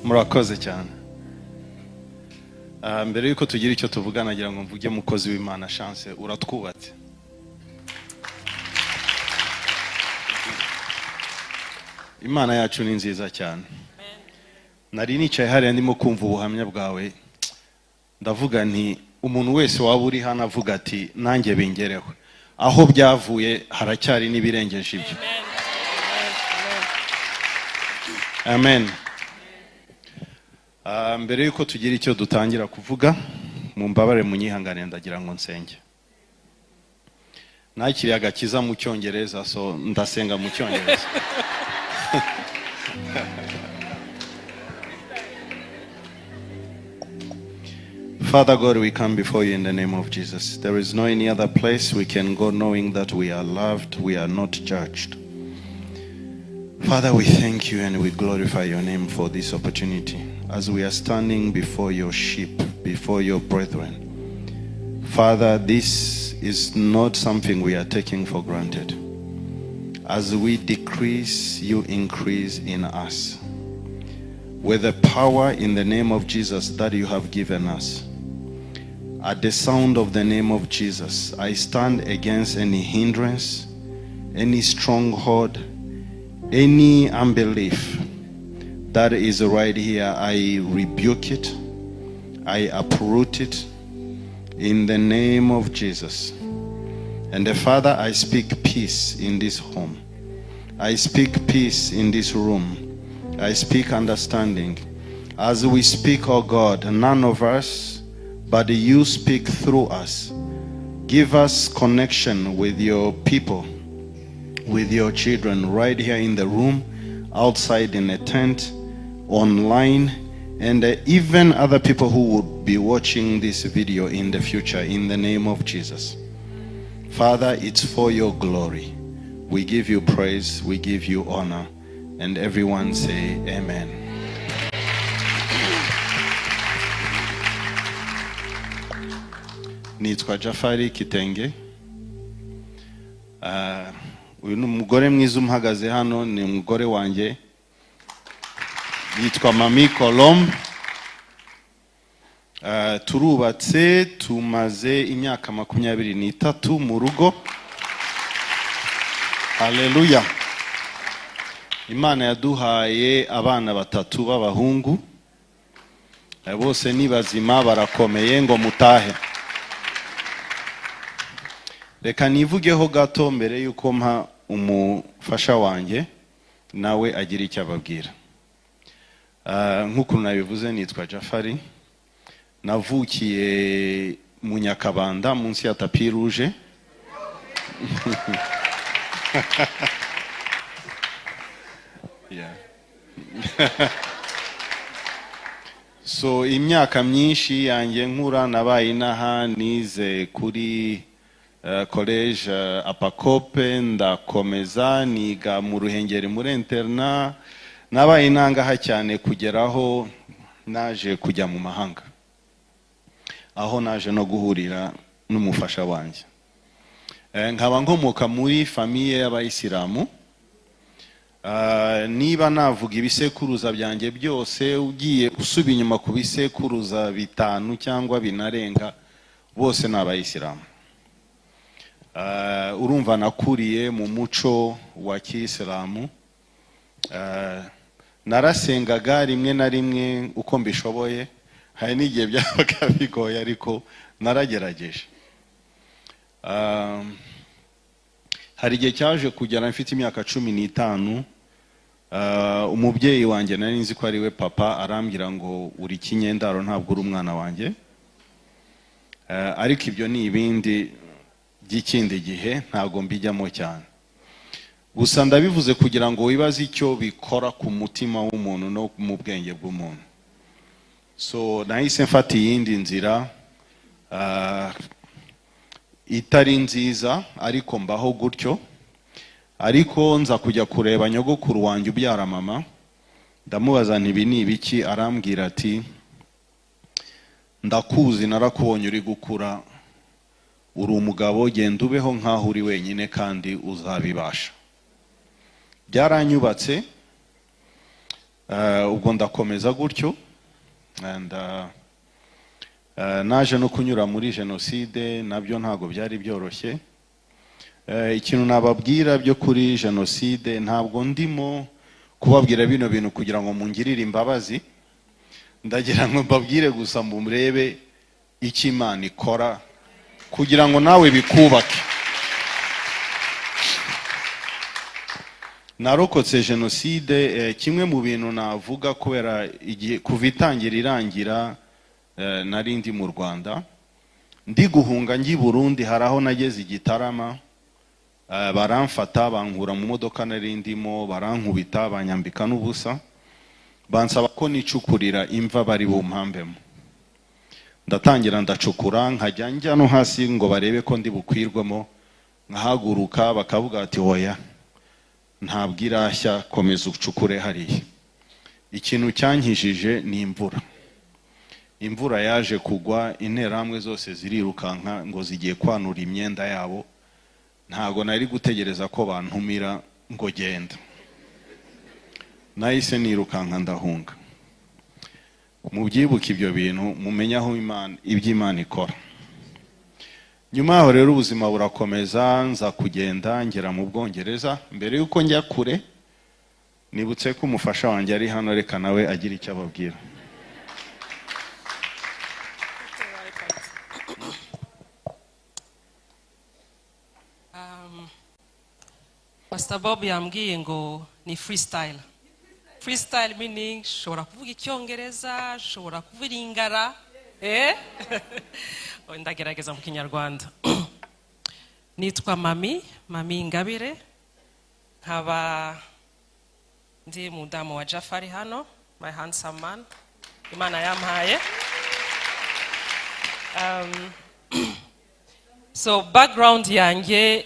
Murakoze cyane. Mbere yuko tugira icyo tuvuga, nagira ngo mvuge, mukozi w'Imana Chance, uratwubatse. Imana yacu ni nziza cyane. Nari nicaye hariya ndimo kumva ubuhamya bwawe, ndavuga nti umuntu wese waba uri hano avuga ati nanjye bingereho. Aho byavuye haracyari n'ibirengeje ibyo. Amen. Mbere yuko tugira icyo dutangira kuvuga, mumbabare munyihangane, ndagira ngo nsenge. Nakiriye agakiza mu Cyongereza, so ndasenga mu Cyongereza. Father God, we come before you in the name of Jesus. There is no any other place we can go knowing that we are loved, we are not judged. Father, we thank you and we glorify your name for this opportunity as we are standing before your sheep, before your brethren. Father, this is not something we are taking for granted. As we decrease, you increase in us. With the power in the name of Jesus that you have given us. At the sound of the name of Jesus, I stand against any hindrance, any stronghold, any unbelief that is right here. I rebuke it, I uproot it in the name of Jesus. And the Father, I speak peace in this home. I speak peace in this room. I speak understanding. As we speak, oh God, none of us, but you speak through us. Give us connection with your people, with your children right here in the room, outside in a tent, online, and even other people who would be watching this video in the future, in the name of Jesus. Father, it's for your glory. We give you praise, we give you honor, and everyone say amen. Nitwa Jafari Kitenge. Uyu ni umugore mwiza umuhagaze hano, ni umugore wanjye, yitwa Mami Colombe. Turubatse, tumaze imyaka 23 mu rugo. Haleluya! Imana yaduhaye abana batatu b'abahungu. Bose ni bazima, barakomeye, ngo mutahe. Reka nivugeho gato mbere y'uko mpa umufasha wanjye nawe agira icyo ababwira. Nk'ukuntu nabivuze, nitwa Jafari, navukiye mu Nyakabanda munsi ya tapis rouge. Yeah. So imyaka myinshi yanjye nkura nabaye inaha, nize kuri college Apacope, ndakomeza niga mu Ruhengeri muri internat. Nabaye inangaha cyane kugeraho naje kujya mu mahanga, aho naje no guhurira n'umufasha wanjye. Nkaba nkomoka muri famille y'abayisilamu. Niba navuga ibisekuruza byanjye byose, ugiye usuba inyuma ku bisekuruza bitanu cyangwa binarenga, bose ni abayisilamu. Urumva nakuriye mu muco wa kiyisilamu. Narasengaga rimwe na rimwe uko mbishoboye, hari n'igihe byabaga bigoye, ariko naragerageje. Hari igihe cyaje kugera mfite imyaka 15, umubyeyi wanjye nari nzi ko ari we papa arambwira ngo uri kinyendaro, ntabwo uri umwana wanjye. Ariko ibyo ni ibindi by'ikindi gihe, ntabwo mbijyamo cyane. Gusa ndabivuze kugira ngo wibaze icyo bikora ku mutima w'umuntu no mu bwenge bw'umuntu. So nahise mfata iyindi nzira itari nziza, ariko mbaho gutyo. Ariko nza kujya kureba nyogokuru wanjye ubyara mama, ndamubaza nti ibi ni ibiki? Arambwira ati ndakuzi, narakubonye uri gukura, uri umugabo, genda ubeho nk'aho uri wenyine kandi uzabibasha. Byaranyubatse. Ubwo ndakomeza gutyo and naje no kunyura muri jenoside, nabyo ntabwo byari byoroshye. Ikintu nababwira byo kuri jenoside, ntabwo ndimo kubabwira bino bintu kugira ngo mungirire imbabazi. Ndagira ngo mbabwire gusa murebe icyo Imana ikora kugira ngo nawe bikubake. Narokotse jenoside. Kimwe mu bintu navuga, kubera igihe kuva itangira irangira, nari ndi mu Rwanda, ndi guhunga njya i Burundi. Hari aho nageze i Gitarama, baramfata, bankura mu modoka nari ndimo, barankubita, banyambika n'ubusa, bansaba ko nicukurira imva bari bumpambemo. Ndatangira ndacukura, nkajya njya no hasi ngo barebe ko ndi bukwirwemo, nkahaguruka bakavuga ati: "Oya, ntabwo irashya, komeza ucukure hariya." Ikintu cyankijije ni imvura. Imvura yaje kugwa, interahamwe zose zirirukanka ngo zigiye kwanura imyenda yabo. Ntabwo nari gutegereza ko bantumira ngo genda, nahise nirukanka ndahunga. Mubyibuke ibyo bintu, mumenye aho Imana, ibyo Imana ikora. Nyuma yaho rero ubuzima burakomeza, nza kugenda ngera mu Bwongereza. Mbere y'uko njya kure, nibutse ko umufasha wanjye ari hano, reka nawe agira icyo ababwira. Pastor Bob yambwiye ngo ni freestyle. Freestyle meaning nshobora kuvuga Icyongereza, nshobora kuvuga Ilingala, eh? Oh, ndagerageza mu Kinyarwanda. Nitwa Mami, Mami Ingabire, nkaba ndi mudamu wa Jafari hano, my handsome man Imana yampaye. So background yanjye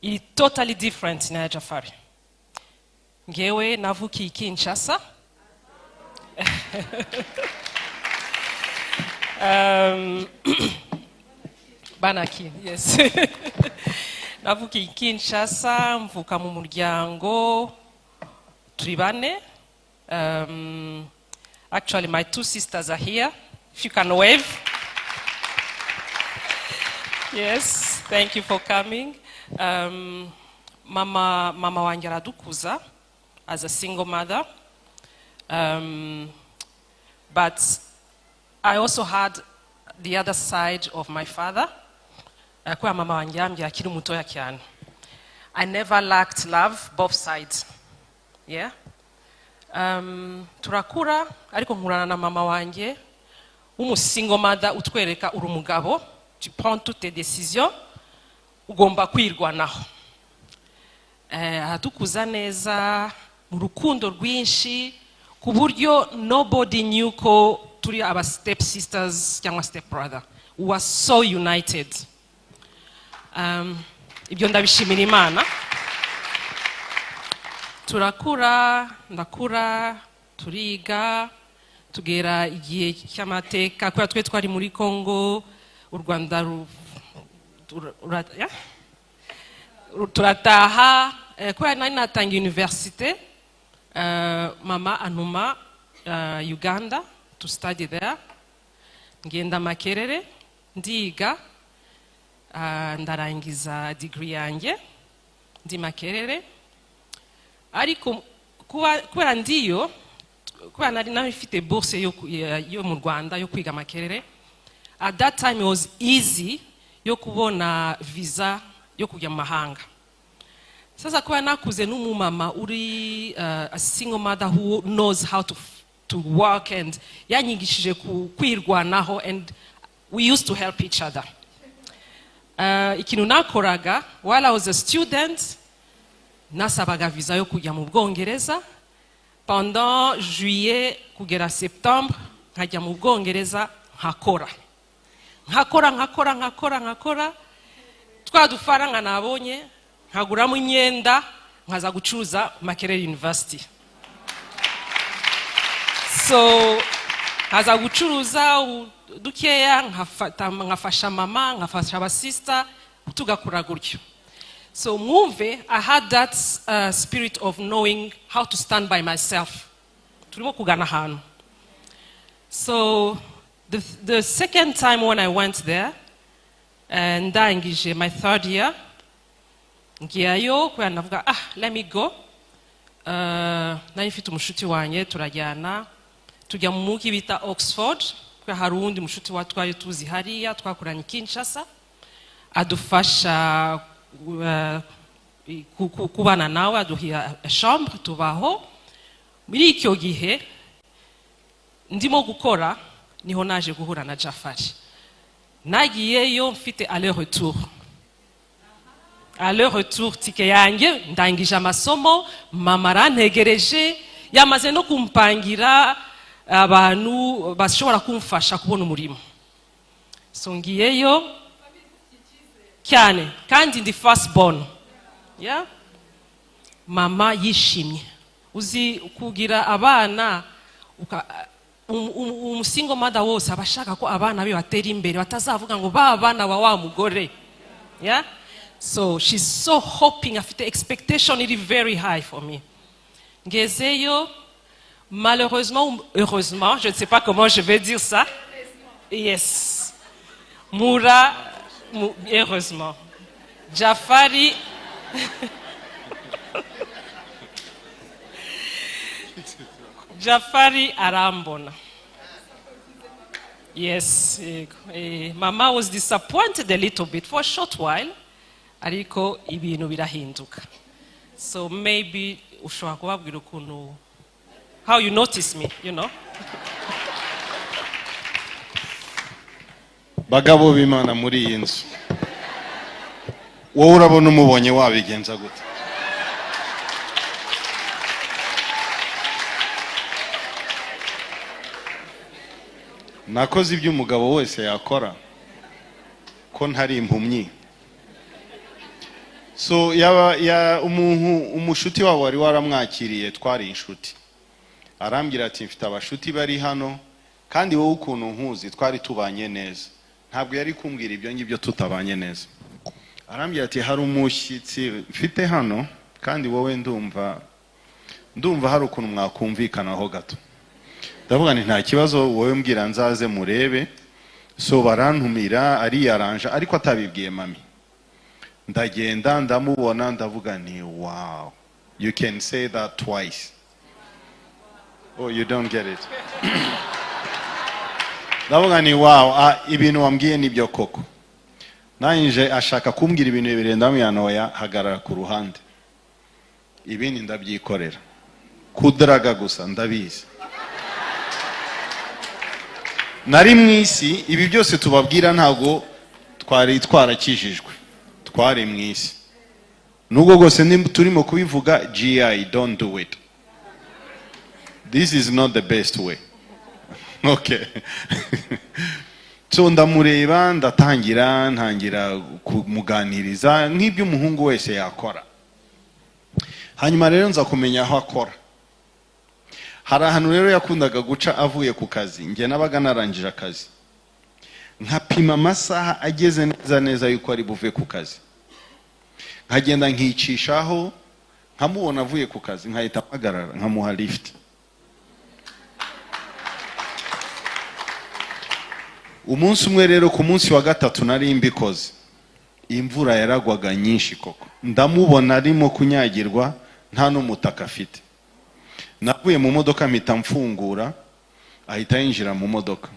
iri totally different na ya Jafari. Ngewe navukiye i Kinshasa. Banaki, yes. Navukiye i Kinshasa, mvuka mu muryango turi bane. Actually, my two sisters are here. If you can wave. Yes, thank you for coming. Mama wanjye aradukuza as a single mother. But I also had the other side of my father. Kubera mama wanjye yambyaye akiri mutoya cyane. I never lacked love, both sides. Yeah. Turakura ariko nkurana na mama wanjye w'umusingle mother utwereka uri umugabo, tu prends toutes tes décisions, ugomba kwirwanaho. Aradukuza neza mu rukundo rwinshi ku buryo nobody knew ko turi aba step sisters cyangwa step brother. We were so united. Ibyo ndabishimira Imana. Turakura, ndakura, turiga, tugera igihe cy'amateka. Kubera twe twari muri Congo, u Rwanda ya? Turataha. Kubera nari natangiye université, mama antuma Uganda to study there. Ngenda Makerere, ndiga, ndarangiza degree yanjye ndi Makerere. Ariko kubera ndiyo, kubera nari nawe mfite bourse yo mu Rwanda yo kwiga Makerere, at that time it was easy yo kubona visa yo kujya mu mahanga. Sasa kuba nakuze n'umumama uri a single mother who knows how to work and yanyigishije kwirwanaho, and we used to help each other. Ikintu nakoraga while I was a student, nasabaga visa yo kujya mu Bwongereza pendant juillet kugera septembre, nkajya mu Bwongereza, nkakora, nkakora, nkakora, nkakora, nkakora, twa dufaranga nabonye nkaguramo imyenda, nkaza gucuruza Makerere University. So nkaza gucuruza dukeya, nkafata, nkafasha mama, nkafasha abasista, tugakura gutyo. So mwumve, I had that spirit of knowing how to stand by myself. Turimo kugana ahantu. So the second time when I went there, ndangije my third year, ngiyayo kubera ndavuga, "Ah, let me go." Nari mfite umushuti wanjye, turajyana, tujya mu mujyi bita Oxford, kubera hari uwundi mushuti wa twari tuzi hariya twakoranye i Kinshasa, adufasha kubana nawe, aduha chambre, tubaho. Muri icyo gihe ndimo gukora, niho naje guhura na Jafari. Nagiyeyo mfite aller retour, aller retour ticket yanjye. Ndangije amasomo, mama arantegereje, yamaze no kumpangira abantu bashobora kumfasha kubona umurimo. So ngiyeyo cyane, kandi ndi first born, yeah? Mama yishimye. Uzi kugira abana umusingle mother wose aba ashaka ko abana be batera imbere, batazavuga ngo ba bana wa wa mugore, yeah? So she's so hoping, afite expectation iri very high for me. Ngezeyo, malheureusement ou heureusement, je ne sais pas comment je vais dire ça, yes, mura heureusement Jafari. Jafari arambona. Yes, yego. Mama was disappointed a little bit for a short while, ariko ibintu birahinduka. So maybe ushobora kubabwira ukuntu, how you notice me. Bagabo b'Imana muri iyi nzu, wowe urabona umubonye wabigenza gute? Nakoze ibyo umugabo wese yakora, ko ntari impumyi. So yaba ya umuntu, umushuti wabo wari waramwakiriye, twari inshuti, arambwira ati: "Mfite abashuti bari hano, kandi wowe ukuntu nkuzi twari tubanye neza." Ntabwo yari kumbwira ibyo ngibyo tutabanye neza. Arambwira ati: "Hari umushyitsi mfite hano, kandi wowe ndumva hari ukuntu mwakumvikanaho gato." Ndavuga nti: "Nta kibazo, wowe mbwira nzaze murebe." So barantumira, ariyaranja ariko atabibwiye mami. Ndagenda, ndamubona, ndavuga nti: "Wow, you can say that twice." Oh, you don't get it. Ndavuga ni: "Wow, ibintu wambwiye nibyo koko." Nanjye ashaka kumbwira ibintu bibiri, ndamubwira: "Oya, hagarara ku ruhande, ibindi ndabyikorera, kudaraga gusa ndabizi." Nari mu isi, ibi byose tubabwira ntabwo twari twarakijijwe, twari mu isi. Nubwo rwose turimo kubivuga, gi don't do it, this is not the best way, okay? So ndamureba, ndatangira, ntangira kumuganiriza nk'ibyo umuhungu wese yakora. Hanyuma rero nza kumenya aho akora. Hari ahantu rero yakundaga guca avuye ku kazi. Njye nabaga narangije akazi, nkapima amasaha ageze neza neza yuko ari buve ku kazi, nkagenda nkicishaho, nkamubona avuye ku kazi, nkahita mpagarara, nkamuha lift. Umunsi umwe rero, ku munsi wa gatatu nari mbikoze, imvura yaragwaga nyinshi koko, ndamubona arimo kunyagirwa, nta n'umutaka afite. Navuye mu modoka, mpita mfungura, ahita yinjira mu modoka,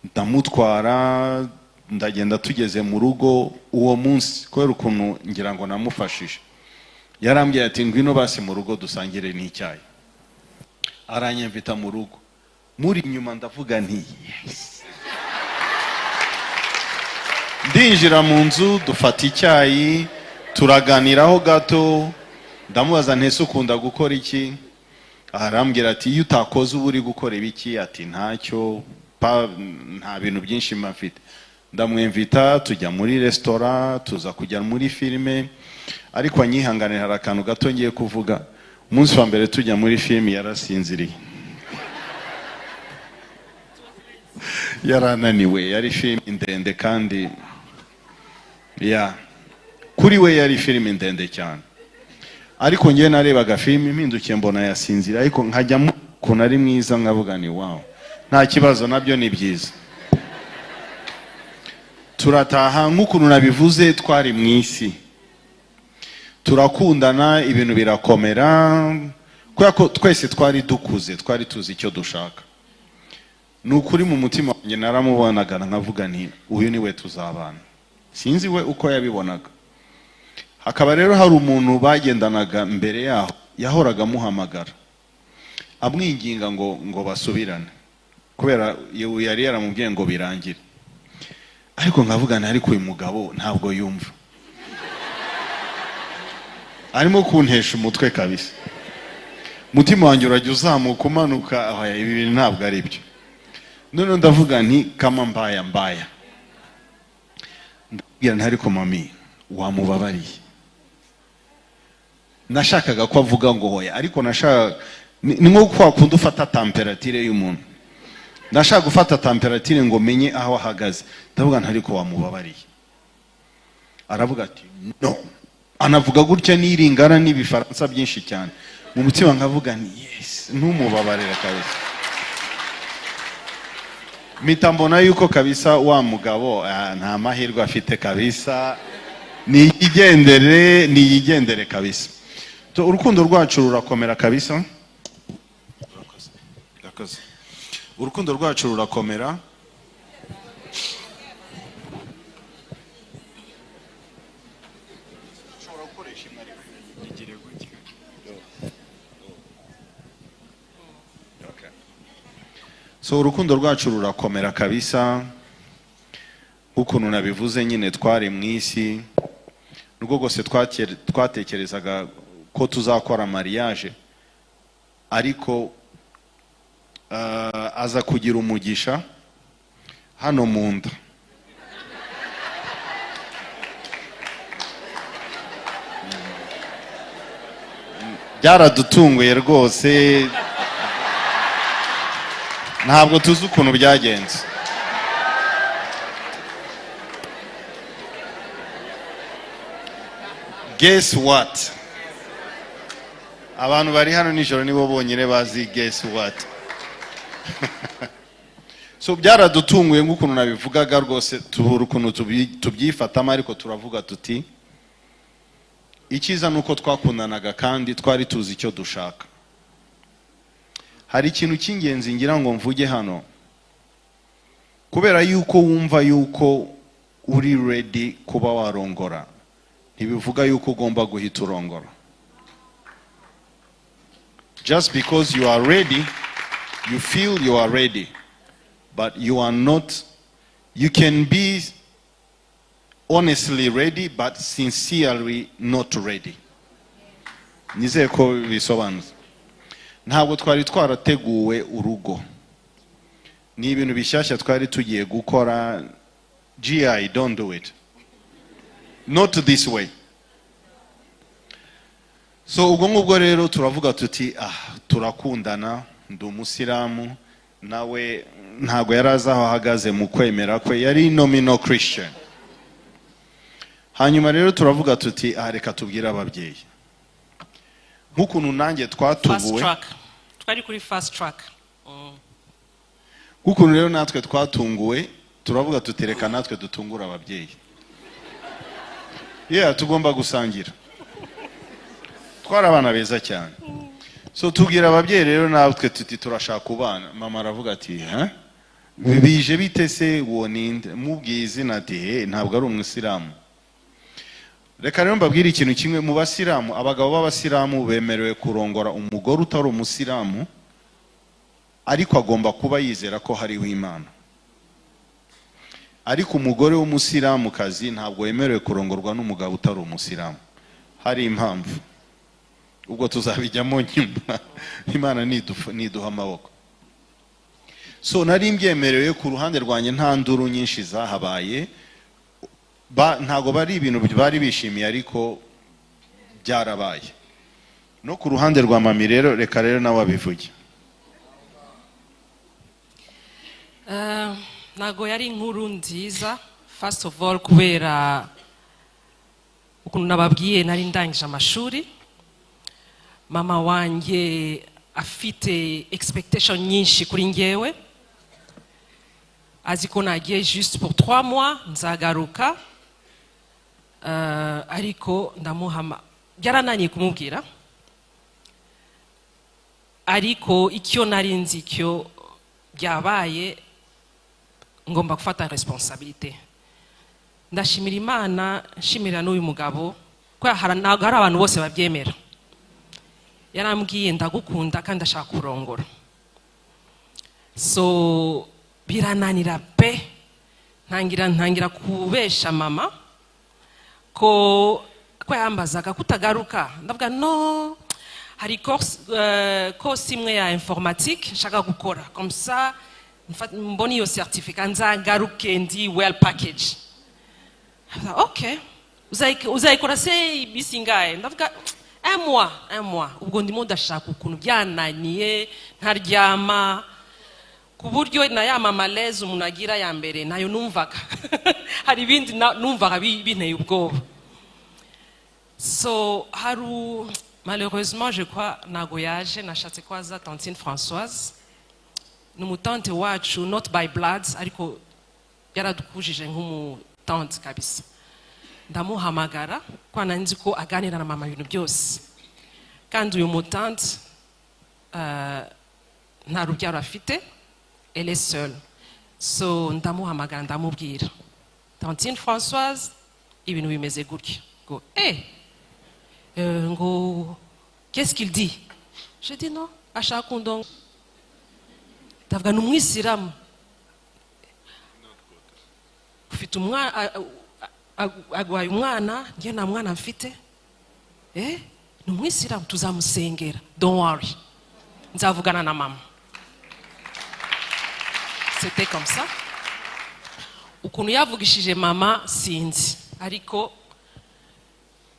ndamutwara, ndagenda. Tugeze mu rugo uwo munsi, kubera ukuntu ngira ngo namufashije, yarambwiye ati: "Ngwino basi mu rugo dusangire n'icyayi." Aranyemvita mu rugo, muri inyuma ndavuga nti: "Yes." Ndinjira mu nzu, dufata icyayi, turaganiraho gato. Ndamubaza nti: "Ese ukunda gukora iki?" Arambwira ati: "Iyo utakoze uba uri gukora ibiki?" Ati: "Ntacyo pa, nta bintu byinshi mba mfite." Ndamwemvita, tujya muri resitora, tuza kujya muri filime. Ariko anyihanganira, hari akantu gato ngiye kuvuga. Umunsi wa mbere tujya muri filime yarasinziriye, yarananiwe, yari filime ndende kandi ya Kuri we yari filime ndende cyane, ariko ngewe narebaga filime, mpindukiye mbona yasinzira, ariko nkajyamo ukuntu ari mwiza, nkavuga ni wow, nta kibazo, nabyo ni byiza. Turataha. Nk'ukuntu nabivuze, twari mu isi, turakundana, ibintu birakomera, kubera ko twese twari dukuze, twari tuzi icyo dushaka. Ni ukuri, mu mutima wanjye naramubonaga nkavuga nti uyu ni we tuzabana. Sinzi we uko yabibonaga. Hakaba rero hari umuntu bagendanaga mbere yaho, yahoraga amuhamagara amwinginga ngo basubirane, kubera yari yaramubwiye ngo birangire. Ariko nkavuga nti ariko uyu mugabo ntabwo yumva, arimo kuntesha umutwe kabisa. Umutima wanjye urajya uzamuka umanuka. Oya, ibi bintu ntabwo ari byo. Noneho ndavuga nti kama mbaya mbaya, ndabwira nti ariko mami, wamubabariye? Nashakaga ko avuga ngo hoya, ariko nashaka ni nko kwa kundi ufata température y'umuntu. Ndashaka gufata température ngo menye aho ahagaze. Ndavuga nti ariko wamubabariye? Aravuga ati no, anavuga gutya n'iringana n'ibifaransa byinshi cyane. Mu mutima nkavuga nti yes, ntumubabarire kabisa. Mpita mbona yuko kabisa wa mugabo nta mahirwe afite kabisa, niyigendere, niyigendere kabisa. So, urukundo rwacu rurakomera kabisa. Urakoze. Urakoze. Urukundo rwacu rurakomera. Ushobora gukoresha imwe ariko. Igire gutya. Okay. So urukundo rwacu rurakomera kabisa. Ukuntu nabivuze nyine, twari mu isi, nubwo rwose twatekerezaga ko tuzakora mariage, ariko aza kugira umugisha hano mu nda. Byaradutunguye rwose, ntabwo tuzi ukuntu byagenze. Guess what? Abantu bari hano nijoro nibo bonyine bazi guess what. So byaradutunguye nk'ukuntu nabivugaga rwose, tubura ukuntu tubyifatamo, ariko turavuga tuti icyiza ni uko twakundanaga kandi twari tuzi icyo dushaka. Hari ikintu cy'ingenzi ngira ngo mvuge hano. Kubera yuko wumva yuko uri ready kuba warongora, ntibivuga yuko ugomba guhita urongora. Just because you are ready, you feel you are ready, but you are not. You can be honestly ready but sincerely not ready. Nizeye ko bisobanutse. Ntabwo twari twarateguwe urugo, ni ibintu bishyashya twari tugiye gukora. Gi don't do it, not this way. So ubwo ngubwo rero turavuga tuti ah, turakundana, ndi umusilamu, nawe ntabwo yari azi aho ahagaze mu kwemera kwe, yari nominal Christian. Hanyuma rero turavuga tuti ah, reka tubwire ababyeyi nk'ukuntu nanjye Fast twatubuwe. track, twari kuri fast track. Nk'ukuntu rero natwe twatunguwe, turavuga tuti reka natwe dutungure ababyeyi. Yeah, tugomba gusangira, twari abana beza cyane. So tubwira ababyeyi rero natwe tuti turashaka kubana. Mama aravuga ati ha, bije bite se, uwo ninde? Mubwiye izina, ati he, ntabwo ari umwisilamu. Reka rero mbabwire ikintu kimwe. Mu basilamu, abagabo b'abasilamu bemerewe kurongora umugore utari umusilamu, ariko agomba kuba yizera ko hariho Imana. Ariko umugore w'umusilamukazi ntabwo wemerewe kurongorwa n'umugabo utari umusilamu. Hari impamvu, ubwo tuzabijyamo nyuma, Imana niduha amaboko. So nari mbyemerewe ku ruhande rwanjye, nta nduru nyinshi zahabaye. Ntabwo bari ibintu bari bishimiye, ariko byarabaye. No ku ruhande rwa mami rero, reka rero nawe abivuge. Ntabwo yari inkuru nziza, first of all kubera ukuntu Ukuntu nababwiye, nari ndangije amashuri, mama wanjye afite expectation nyinshi kuri njyewe, azi ko nagiye juste pour 3 mois nzagaruka. Ariko ndamuhama, byarananiye kumubwira. Ariko icyo nari nzi cyo, byabaye, ngomba gufata responsabilité. Ndashimira Imana, nshimira n'uyu mugabo, kubera ntabwo hari abantu bose babyemera. Yarambwiye: "Ndagukunda kandi ndashaka kurongora." So birananira pe, ntangira kubesha mama ko yambazaga kutagaruka, ndavuga: "No, hari course imwe ya informatique nshaka gukora, comme ça mbone iyo certificat, nzagaruke ndi well package." Ndavuga: "Ok, uzayikora se iminsi ingahe?" Ndavuga: "Un mois, un mois." Ubwo ndimo ndashaka ukuntu byananiye, ntaryama, ku buryo na ya malaise umuntu agira ya mbere nayo numvaga. Hari ibindi numvaga binteye ubwoba. So hari malheureusement, je crois, ntago yaje. Nashatse ko aza, tantine Françoise, ni umutante wacu, not by blood, ariko yaradukujije nk'umutante kabisa. Ndamuhamagara ko nzi ko aganira na mama ibintu byose, kandi uyu mutante nta rubyaro afite, elle est seule. So ndamuhamagara, ndamubwira: "Tantine Françoise, ibintu bimeze gutya." Ngo: "Eh, ngo qu'est-ce qu'il dit?" Je dis: "Non, ashaka kundonga." Ndavuga: "Ni umwisilamu, ufite umwana, agwaye umwana, njye nta mwana mfite. Ni umwisilamu, tuzamusengera, don't worry, nzavugana na mama." C'était comme ça. Ukuntu yavugishije mama sinzi, ariko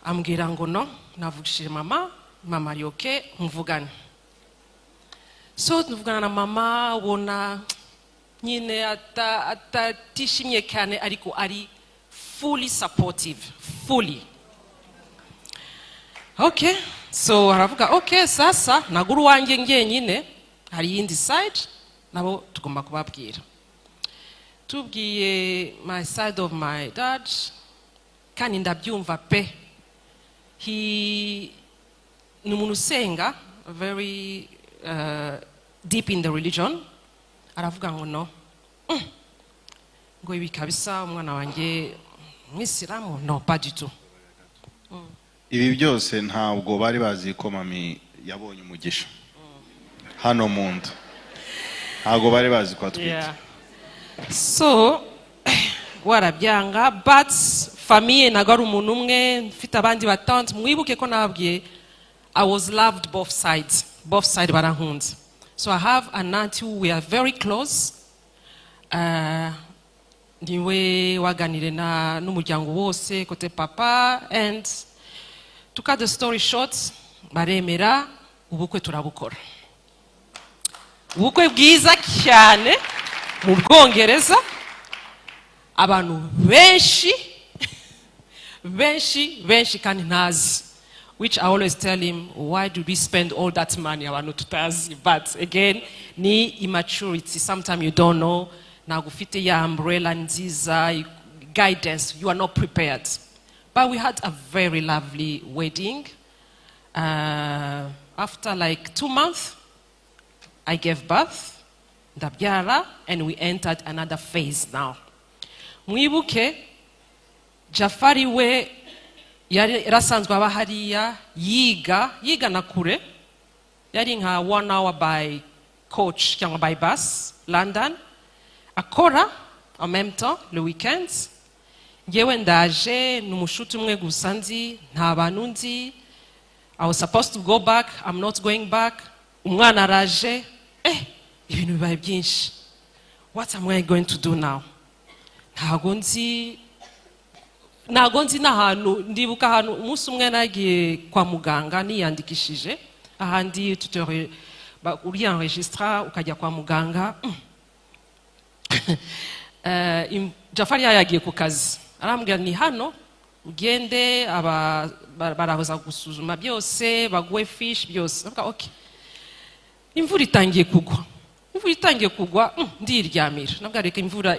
ambwira ngo: "No, navugishije mama, mama ari ok, muvugane." So tuvugana na mama, ubona nyine atatishimye cyane, ariko ari fully supportive, fully okay. So aravuga: "Okay, sasa nagura uwanjye njyenyine, hari iyindi side nabo tugomba kubabwira." Tubwiye my side of my dad, kandi ndabyumva pe, he ni umuntu usenga, very deep in the religion. Aravuga ngo: "No, ngo ibi kabisa, umwana wanjye mwisilamu, no, pas du tout." Ibi byose ntabwo bari bazi ko mami yabonye umugisha hano mu nda, ntabwo bari bazi ko atwite. Yeah. So warabyanga, but famille ntabwo ari umuntu umwe, mfite abandi batante. Mwibuke ko nababwiye I was loved both sides, both sides barankunze. So I have an auntie who we are very close, niwe waganire na n'umuryango wose côté papa. And to cut the story short, baremera, ubukwe turabukora, ubukwe bwiza cyane mu Bwongereza, abantu benshi benshi benshi kandi ntazi, which I always tell him: "Why do we spend all that money, abantu tutazi?" But again, ni immaturity. Sometimes you don't know, ntabwo ufite ya umbrella nziza, guidance, you are not prepared. But we had a very lovely wedding. After like 2 months I gave birth, ndabyara, and we entered another phase now. Mwibuke Jafari we yari yarasanzwe aba hariya, yiga, yiga na kure, yari nka one hour by coach cyangwa by bus London, akora en même temps le weekend. Ngewe ndaje, ni umushuti umwe gusa nzi, nta bantu nzi. I was supposed to go back, I'm not going back. Umwana araje, ibintu bibaye byinshi. What am I going to do now? Ntago nzi, ntago nzi n'ahantu. Ndibuka ahantu umunsi umwe nagiye kwa muganga niyandikishije, ahandi uriyenregistra ukajya kwa muganga. Jafari yagiye ku kazi, arambwira: "Ni hano." Ugende, aba baraza gusuzuma byose, baguhe fiche byose." Ndavuga, "Okay." Imvura itangiye kugwa, imvura itangiye kugwa, ndiryamira. Ndavuga, "Reka imvura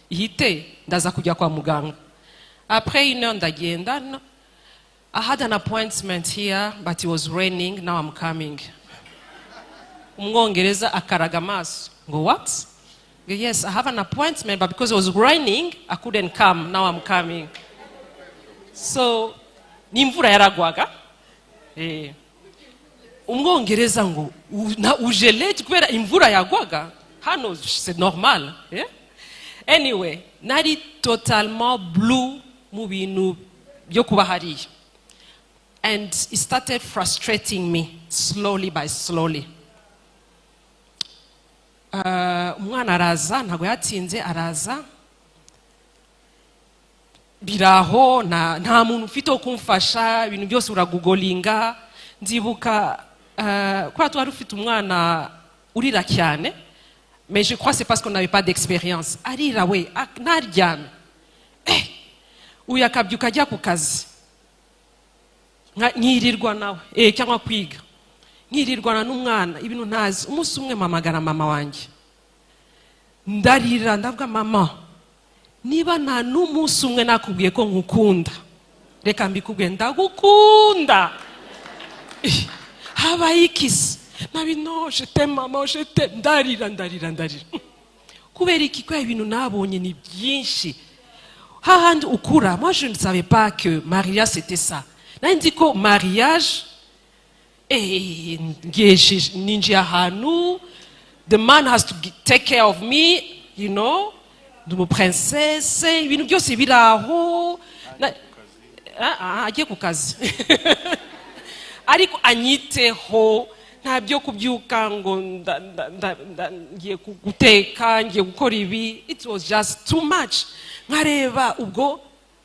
ihite, ndaza kujya kwa muganga." Après une heure ndagenda. No, "I had an appointment here, but it was raining, now I'm coming." Umwongereza akaraga amaso ngo, "What?" Ngo, "Yes, I have an appointment, but because it was raining, I couldn't come. Now I'm coming." So n'imvura yaragwaga. Umwongereza ngo, "Na uje late kubera imvura yagwaga hano, c'est normal." Eh? Anyway, nari totalement blue mu bintu byo kuba hariya, and it started frustrating me slowly by slowly. Umwana araza, ntabwo yatinze, araza biraho, nta muntu ufite wo kumfasha, ibintu byose uragooglinga. Ndibuka kubera twari ufite umwana urira cyane, mais je crois c'est parce qu'on n'avait pas d'expérience. Arira we, ntaryame, uyu akabyuka ajya ku kazi, nkirirwa nawe, cyangwa kwiga, nkirirwana n'umwana, ibintu ntazi. Umunsi umwe mpamagara mama wanjye, ndarira, ndavuga, "Mama, niba nta n'umunsi umwe nakubwiye ko nkukunda, reka mbikubwiye, ndagukunda." Habaye ikisi nabi? "No, je t'aime, mama, je t'aime." Ndarira, ndarira, ndarira. Kubera iki? Kubera ibintu nabonye ni byinshi. Hahandi ukura, moi je ne savais pas que mariage c'était ça. Nari nzi ko mariage, ngiye, ninjiye ahantu, the man has to take care of me, ndi umuprincesse, ibintu byose biri aho. Agiye ku kazi ariko anyiteho, nta byo kubyuka ngo ngiye guteka, ngiye gukora ibi. It was just too much. Nkareba ubwo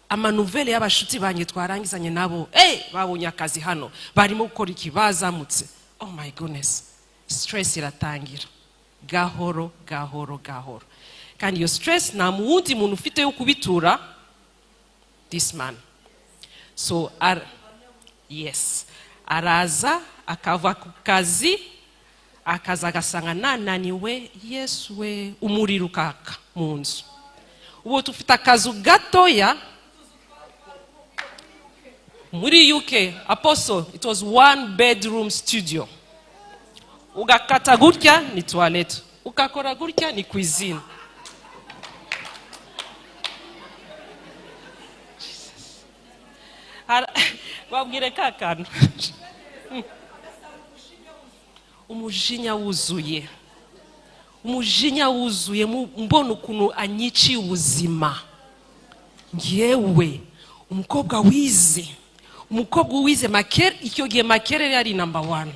amanouvelles y'abashuti banjye twarangizanye nabo, babonye akazi hano, barimo gukora iki, bazamutse. Oh my goodness, stress iratangira gahoro gahoro gahoro. Kandi iyo stress nta wundi muntu ufite yo kubitura, this man. So yes, araza akava ku kazi, akaza agasanga nananiwe. Yesu we, umuriro ukaka mu nzu. Ubu tufite akazu gatoya muri UK, apostle. It was one bedroom studio. Ugakata gutya ni toilette, ukakora gutya ni cuisine. Jesus. Babwire ka kantu, umujinya wuzuye, umujinya wuzuye, mbona ukuntu anyiciye ubuzima. Ngewe umukobwa wize, umukobwa wize Makerere, icyo gihe Makerere yari number one.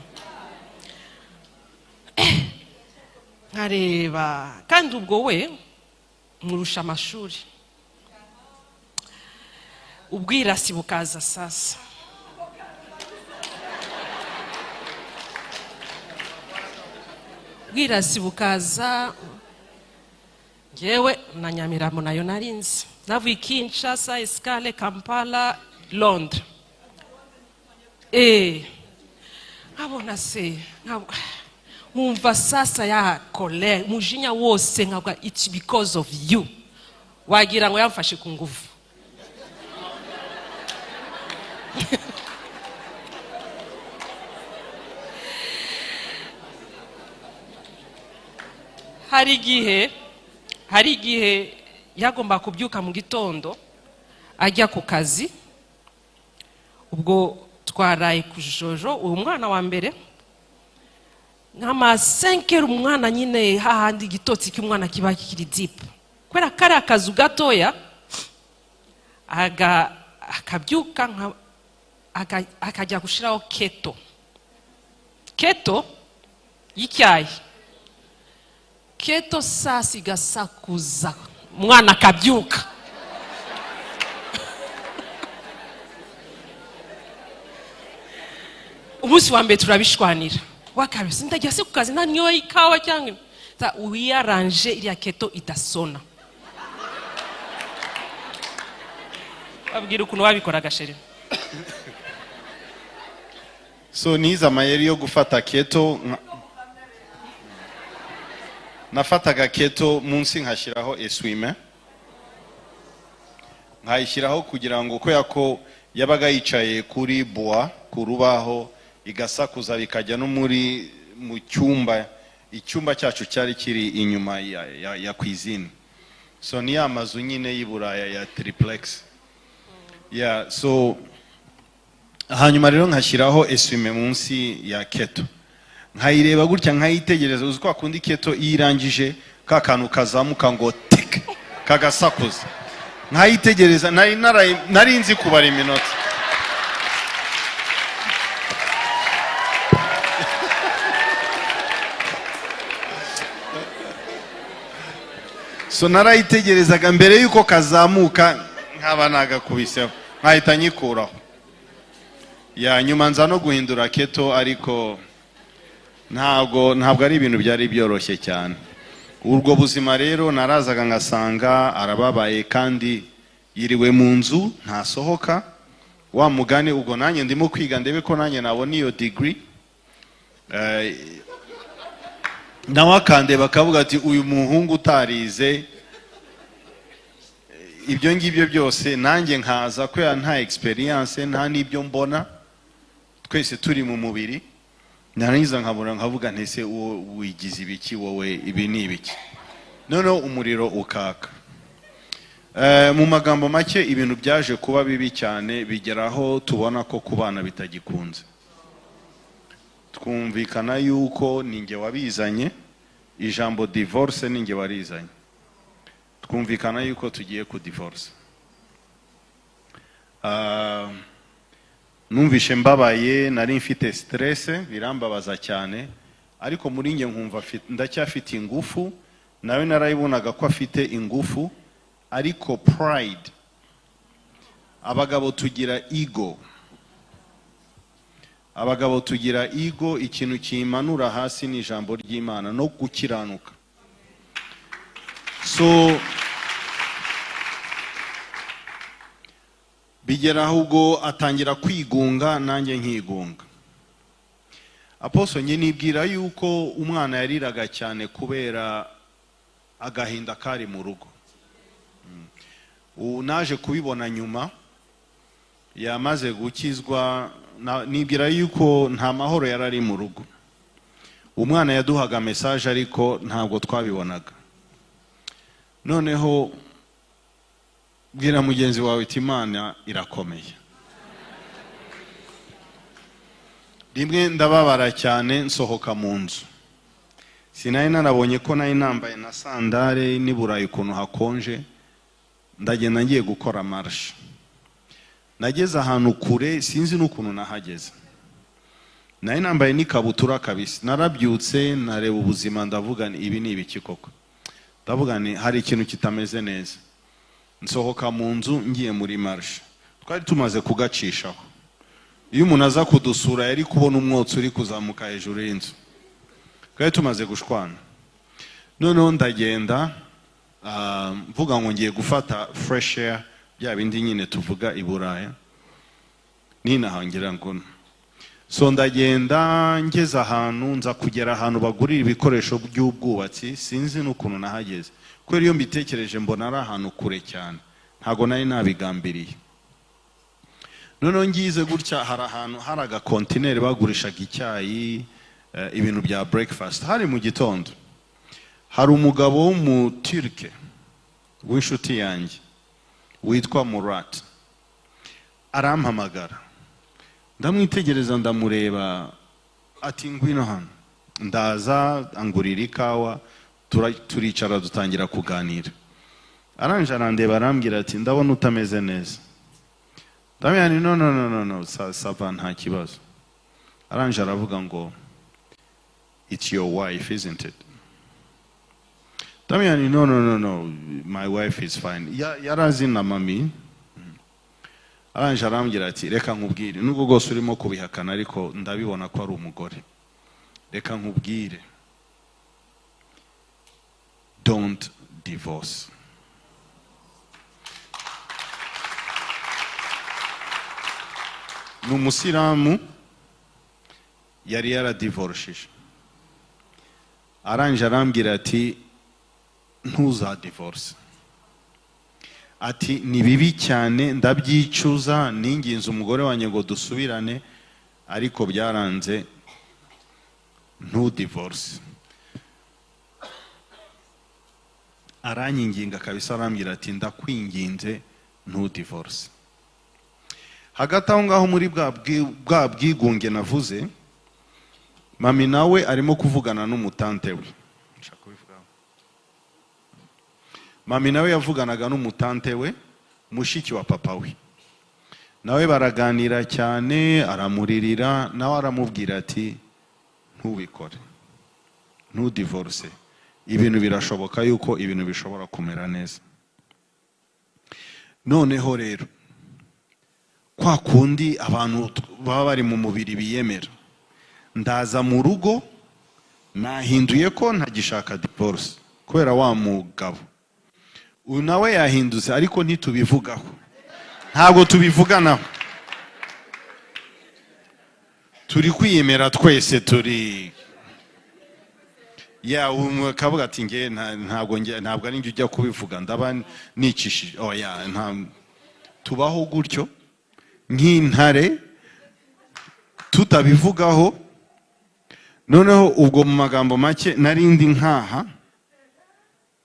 Nkareba kandi ubwo we murusha amashuri, ubwirasi bukaza. Sasa ubwirasi bukaza. Ngewe na Nyamirambo nayo narinzi, navuye Kinshasa, escale Kampala, Londres. Nkabona se nkumva sasa ya colère, umujinya wose, nkavuga, "It's because of you." Wagira ngo yamfashe ku nguvu. Hari igihe yagomba kubyuka mu gitondo ajya ku kazi. Ubwo twaraye ku jojo, uwo mwana wa mbere, nk'ama 5, umwana nyine hahandi igitotsi cy'umwana kiba kiri deep, kubera kari akazu gatoya, akabyuka akajya gushyiraho kettle, kettle y'icyayi. Kettle sasa igasakuza, umwana akabyuka. Umunsi wa mbere turabishwanira, wa kabiri sindajya se ku kazi ntanyoye ikawa cyangwa wiyaranje iriya kettle idasona. Babwira ukuntu wabikoraga, chéri. So nize amayeri yo gufata kettle, nafataga kettle munsi nkashyiraho essuie-main, nkayishyiraho kugira ngo, kubera ko yabaga yicaye kuri bois, ku rubaho, igasakuza bikajya no muri mu cyumba. Icyumba cyacu cyari kiri inyuma ya cuisine. So ni ya mazu nyine y'i Buraya ya triplex, yeah. So hanyuma rero nkashyiraho essuie-main munsi ya kettle, nkayireba gutya, nkayitegereza. Uzi ko kundi kettle iyo irangije ka kantu kazamuka ngo tik, kagasakuza, nkayitegereza. Nari nzi kubara iminota. So narayitegerezaga mbere y'uko kazamuka, nkaba nagakubiseho, nkahita nyikuraho. Ya nyuma nza no guhindura kettle, ariko ntabwo ari ibintu byari byoroshye cyane. Ubwo buzima rero narazaga ngasanga arababaye kandi yiriwe mu nzu ntasohoka. Wa mugani, ubwo nanjye ndimo kwiga ndebe ko nanjye nabona iyo degree. Nawe akandeba akavuga ati: "Uyu muhungu utarize ibyo ngibyo byose." Nanjye nkaza kubera nta experience, nta n'ibyo mbona, twese turi mu mubiri. Narangiza nkabura, nkavuga nti: "Ese uwo wigize ibiki wowe? Ibi ni ibiki?" Noneho umuriro ukaka. Mu magambo make, ibintu byaje kuba bibi cyane, bigera aho tubona ko kubana bitagikunze. Twumvikana yuko ninjye wabizanye, ijambo divorce ninjye warizanye. Twumvikana yuko tugiye ku divorce. Numvishe mbabaye, nari mfite stress, birambabaza cyane, ariko muri njye nkumva ndacyafite ingufu. Nawe narayibonaga ko afite ingufu, ariko pride, abagabo tugira ego, abagabo tugira ego. Ikintu kimanura hasi ni ijambo ry'Imana no gukiranuka. So bigera aho ubwo atangira kwigunga, nanjye nkigunga. Apostle, njye nibwira yuko umwana yariraga cyane kubera agahinda kari mu rugo. Ubu naje kubibona nyuma yamaze gukizwa. Nibwira yuko nta mahoro yari ari mu rugo. Umwana yaduhaga message, ariko ntabwo twabibonaga. Noneho bwira mugenzi wawe iti: "Imana irakomeye." Rimwe ndababara cyane, nsohoka mu nzu. Sinari narabonye ko nari nambaye na sandale, n'i Burayi ukuntu hakonje. Ndagenda ngiye gukora marche, nageze ahantu kure, sinzi n'ukuntu nahageze. Nari nambaye n'ikabutura kabisa. Narabyutse, nareba ubuzima, ndavuga nti: "Ibi ni ibiki koko?" Ndavuga nti: "Hari ikintu kitameze neza." Nsohoka mu nzu ngiye muri marche, twari tumaze kugacishaho. Iyo umuntu aza kudusura yari kubona umwotsi uri kuzamuka hejuru y'inzu. Twari tumaze gushwana. Noneho ndagenda, mvuga ngo ngiye gufata fresh air, bya bindi nyine tuvuga i Buraya ninaha ngira ngo. So ndagenda, ngeze ahantu, nza kugera ahantu bagurira ibikoresho by'ubwubatsi. Sinzi n'ukuntu nahageze, kubera iyo mbitekereje mbona ari ahantu kure cyane, ntabwo nari nabigambiriye. Noneho ngize gutya, hari ahantu hari agakontineri bagurishaga icyayi, ibintu bya breakfast. Hari mu gitondo. Hari umugabo w'umuturike w'inshuti yanjye witwa Murat, arampamagara. Ndamwitegereza, ndamureba, ati: "Ngwino hano." Ndaza, angurira ikawa, turicara, dutangira kuganira. Aranje arandeba, arambwira ati: "Ndabona utameze neza." Ndamubwira nti: "No, no, no, no, no, ça va, nta kibazo." Aranje aravuga ngo: "It's your wife, isn't it?" Ndamubwira nti: "No, no, no, no, my wife is fine." Yarazi na mami. Aranje arambwira ati: "Reka nkubwire, nubwo rwose urimo kubihakana, ariko ndabibona ko ari umugore. Reka nkubwire, don't divorce." Ni umusilamu, yari yaradivorishije. Arangije arambwira ati: "Ntuzadivorce." Ati: "Ni bibi cyane, ndabyicuza, ninginze umugore wanjye ngo dusubirane ariko byaranze, ntudivorce." Aranyinginga kabisa, arambwira ati: "Ndakwinginze, ntudivorce." Hagati aho ngaho, muri bwa bwigunge navuze, mami nawe arimo kuvugana n'umutante we. Nshaka kubivugaho. Mami nawe yavuganaga n'umutante we, mushiki wa papa we. Nawe baraganira cyane, aramuririra, nawe aramubwira ati: "Ntubikore, ntudivorce, ibintu birashoboka yuko ibintu bishobora kumera neza." Noneho rero kwa kundi abantu baba bari mu mubiri biyemera, ndaza mu rugo nahinduye ko ntagishaka divorce kubera wa mugabo. Uyu nawe yahindutse, ariko ntitubivugaho, ntabwo tubivuganaho, turi kwiyemera twese. Turi ya umwe akavuga ati: "Nge ntabwo ntabwo ari njye ujya kubivuga, ndaba nicishije." Oya, nta tubaho gutyo nk'intare tutabivugaho. Noneho ubwo mu magambo make, narindi nkaha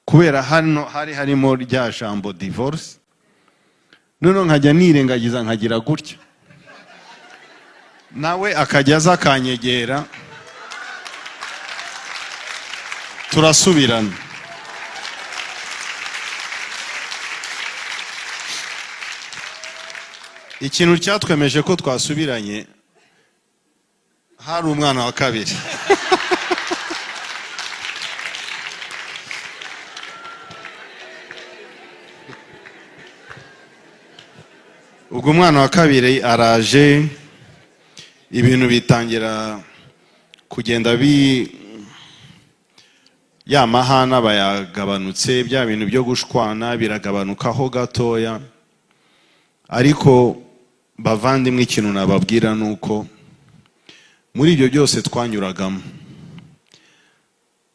kubera hano hari harimo rya jambo divorce. Noneho nkajya nirengagiza, nkagira gutya, nawe akajya aza akanyegera, turasubirana. Ikintu cyatwemeje ko twasubiranye, hari umwana wa kabiri. Ubwo umwana wa kabiri araje, ibintu bitangira kugenda bi ya mahana bayagabanutse, bya bintu byo gushwana biragabanukaho gatoya. Ariko bavandimwe, ikintu nababwira ni uko muri ibyo byose twanyuragamo,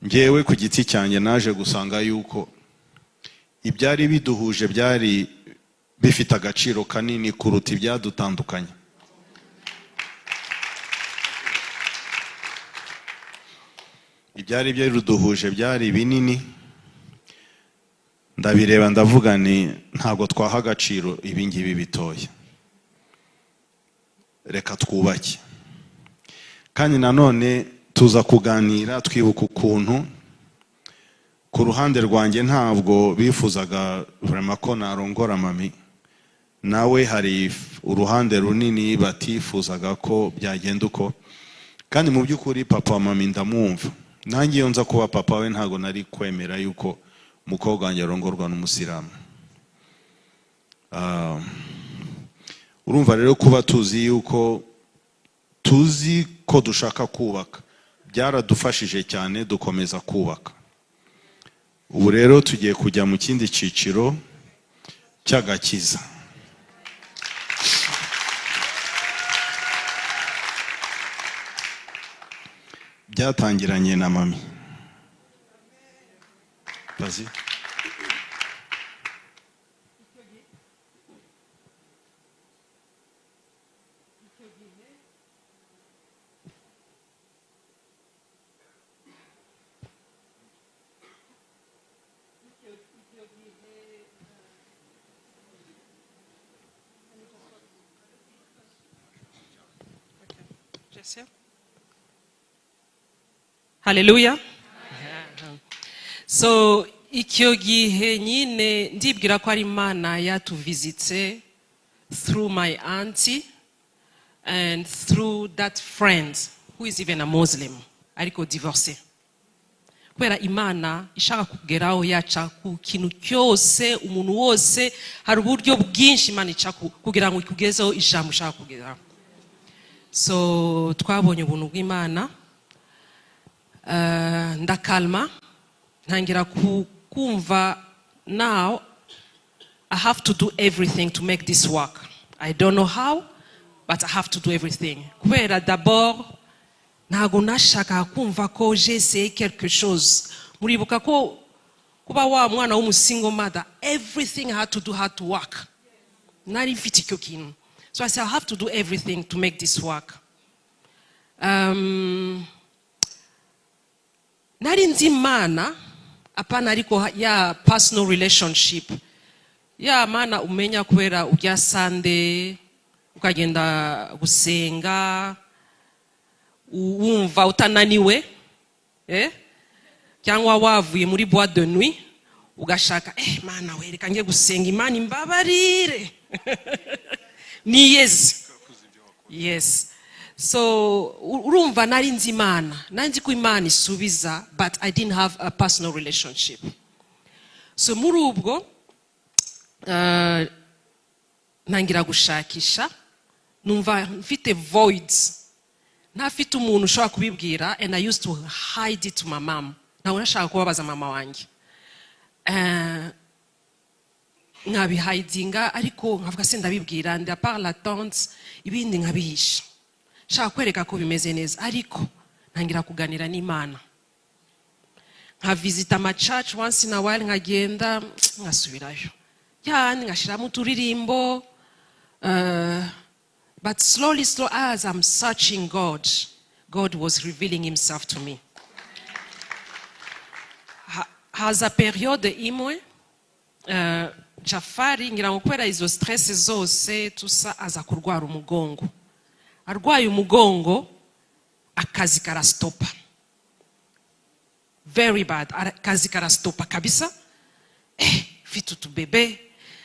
ngewe ku giti cyanjye naje gusanga yuko ibyari biduhuje byari bifite agaciro kanini kuruta ibyadutandukanye. Ibyari biduhuje byari binini. Ndabireba ndavuga ni ntabwo twaha agaciro ibi ngibi bitoya, reka twubake. Kandi nanone tuza kuganira, twibuka ukuntu ku ruhande rwanjye ntabwo bifuzaga vraiment ko narongora mami, nawe hari uruhande runini batifuzaga ko byagenda uko. Kandi mu by'ukuri papa wa mami ndamwumva, nanjye iyo nza kuba papa we ntabwo nari kwemera yuko umukobwa wanjye arongorwa n'umusilamu. Urumva rero, kuba tuzi yuko tuzi ko dushaka kubaka byaradufashije cyane, dukomeza kubaka. Ubu rero tugiye kujya mu kindi cyiciro cy'agakiza. Byatangiranye na mami. Vas-y. J'essaie. Haleluya. So icyo gihe nyine ndibwira ko ari Imana yatuvizitse through my auntie and through that friend who is even a Muslim ariko divorcé, kubera Imana ishaka kugeraho yaca ku kintu cyose, umuntu wose. Hari uburyo bwinshi Imana ica kugira ngo ikugezeho ijambo ushaka kugeraho. So twabonye ubuntu bw'Imana. Ndakalma, ntangira kumva now I have to do everything to make this work. I don't know how, but I have to do it. So But I have to do everything, kubera d'abord ntabwo nashakaga kumva ko j'ai essayé quelque chose. Muribuka ko kuba wa mwana w'umu single mother, everything I had to do had to work. Nari mfite icyo kintu, so I said, "I have to do everything to make this work." Nari nzi Imana, apana, ariko ya personal relationship ya Mana umenya kubera ujya Sunday, ukagenda gusenga, wumva utananiwe, eh? Cyangwa wavuye muri boîte de nuit, ugashaka, "Eh, Mana we, reka njye gusenga, Imana imbabarire niyeze." Yes, so urumva nari nzi Imana, nari nzi ko Imana isubiza, but I didn't have a personal relationship. So muri ubwo ntangira gushakisha, numva mfite voids, ntafite umuntu ushobora kubibwira, and I used to hide it to my mom. Ntabwo nashaka kubabaza mama wanjye. Nkabihidinga, ariko nkavuga se ndabibwira nde par la tante, ibindi nkabihisha, nshaka kwereka ko bimeze neza. Ariko ntangira kuganira n'Imana, nkavisita ama church once in a while, nkagenda nkasubirayo yani, ngashyiramo uturirimbo, but slowly, slow, as I'm searching God, God was revealing himself to me. Haza période imwe, Jafari, ngira ngo kubera izo stress zose tusa, aza kurwara umugongo. Arwaye umugongo, akazi karastopa, very bad. Akazi karastopa kabisa. Eh, mfite utubebe,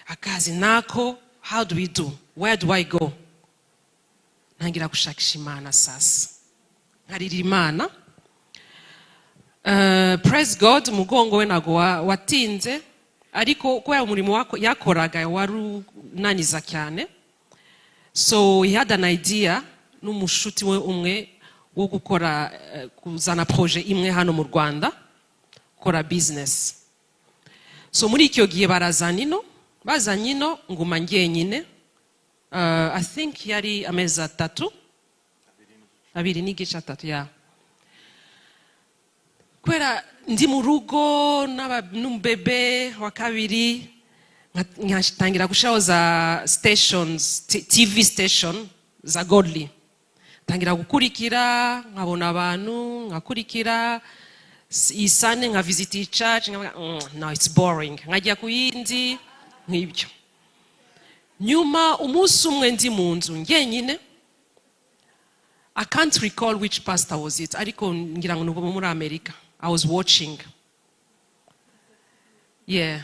akazi nako, how do we do? Where do I go? Ntangira gushakisha Imana sasa, nkarira Imana. Praise God, umugongo we ntabwo watinze, ariko kubera umurimo yakoraga wari unaniza cyane, so he had an idea n'umushuti we umwe wo gukora, kuzana projet imwe hano mu Rwanda, gukora business. So muri icyo gihe barazana ino, bazanye ino, nguma njyenyine. I think yari amezi 3, 2.5, 3 ya kubera ndi mu rugo n'umubebe wa kabiri, nkatangira gushyiraho za stations, TV station za godly, ntangira gukurikira, nkabona abantu, nkakurikira iyi Sunday, nka visit iyi church, nkavuga, "No, it's boring," nkajya ku yindi nk'ibyo. Nyuma umunsi umwe ndi mu nzu njyenyine, I can't recall which pastor was it, ariko ngira ngo ni uwo muri Amerika. I was watching, yeah,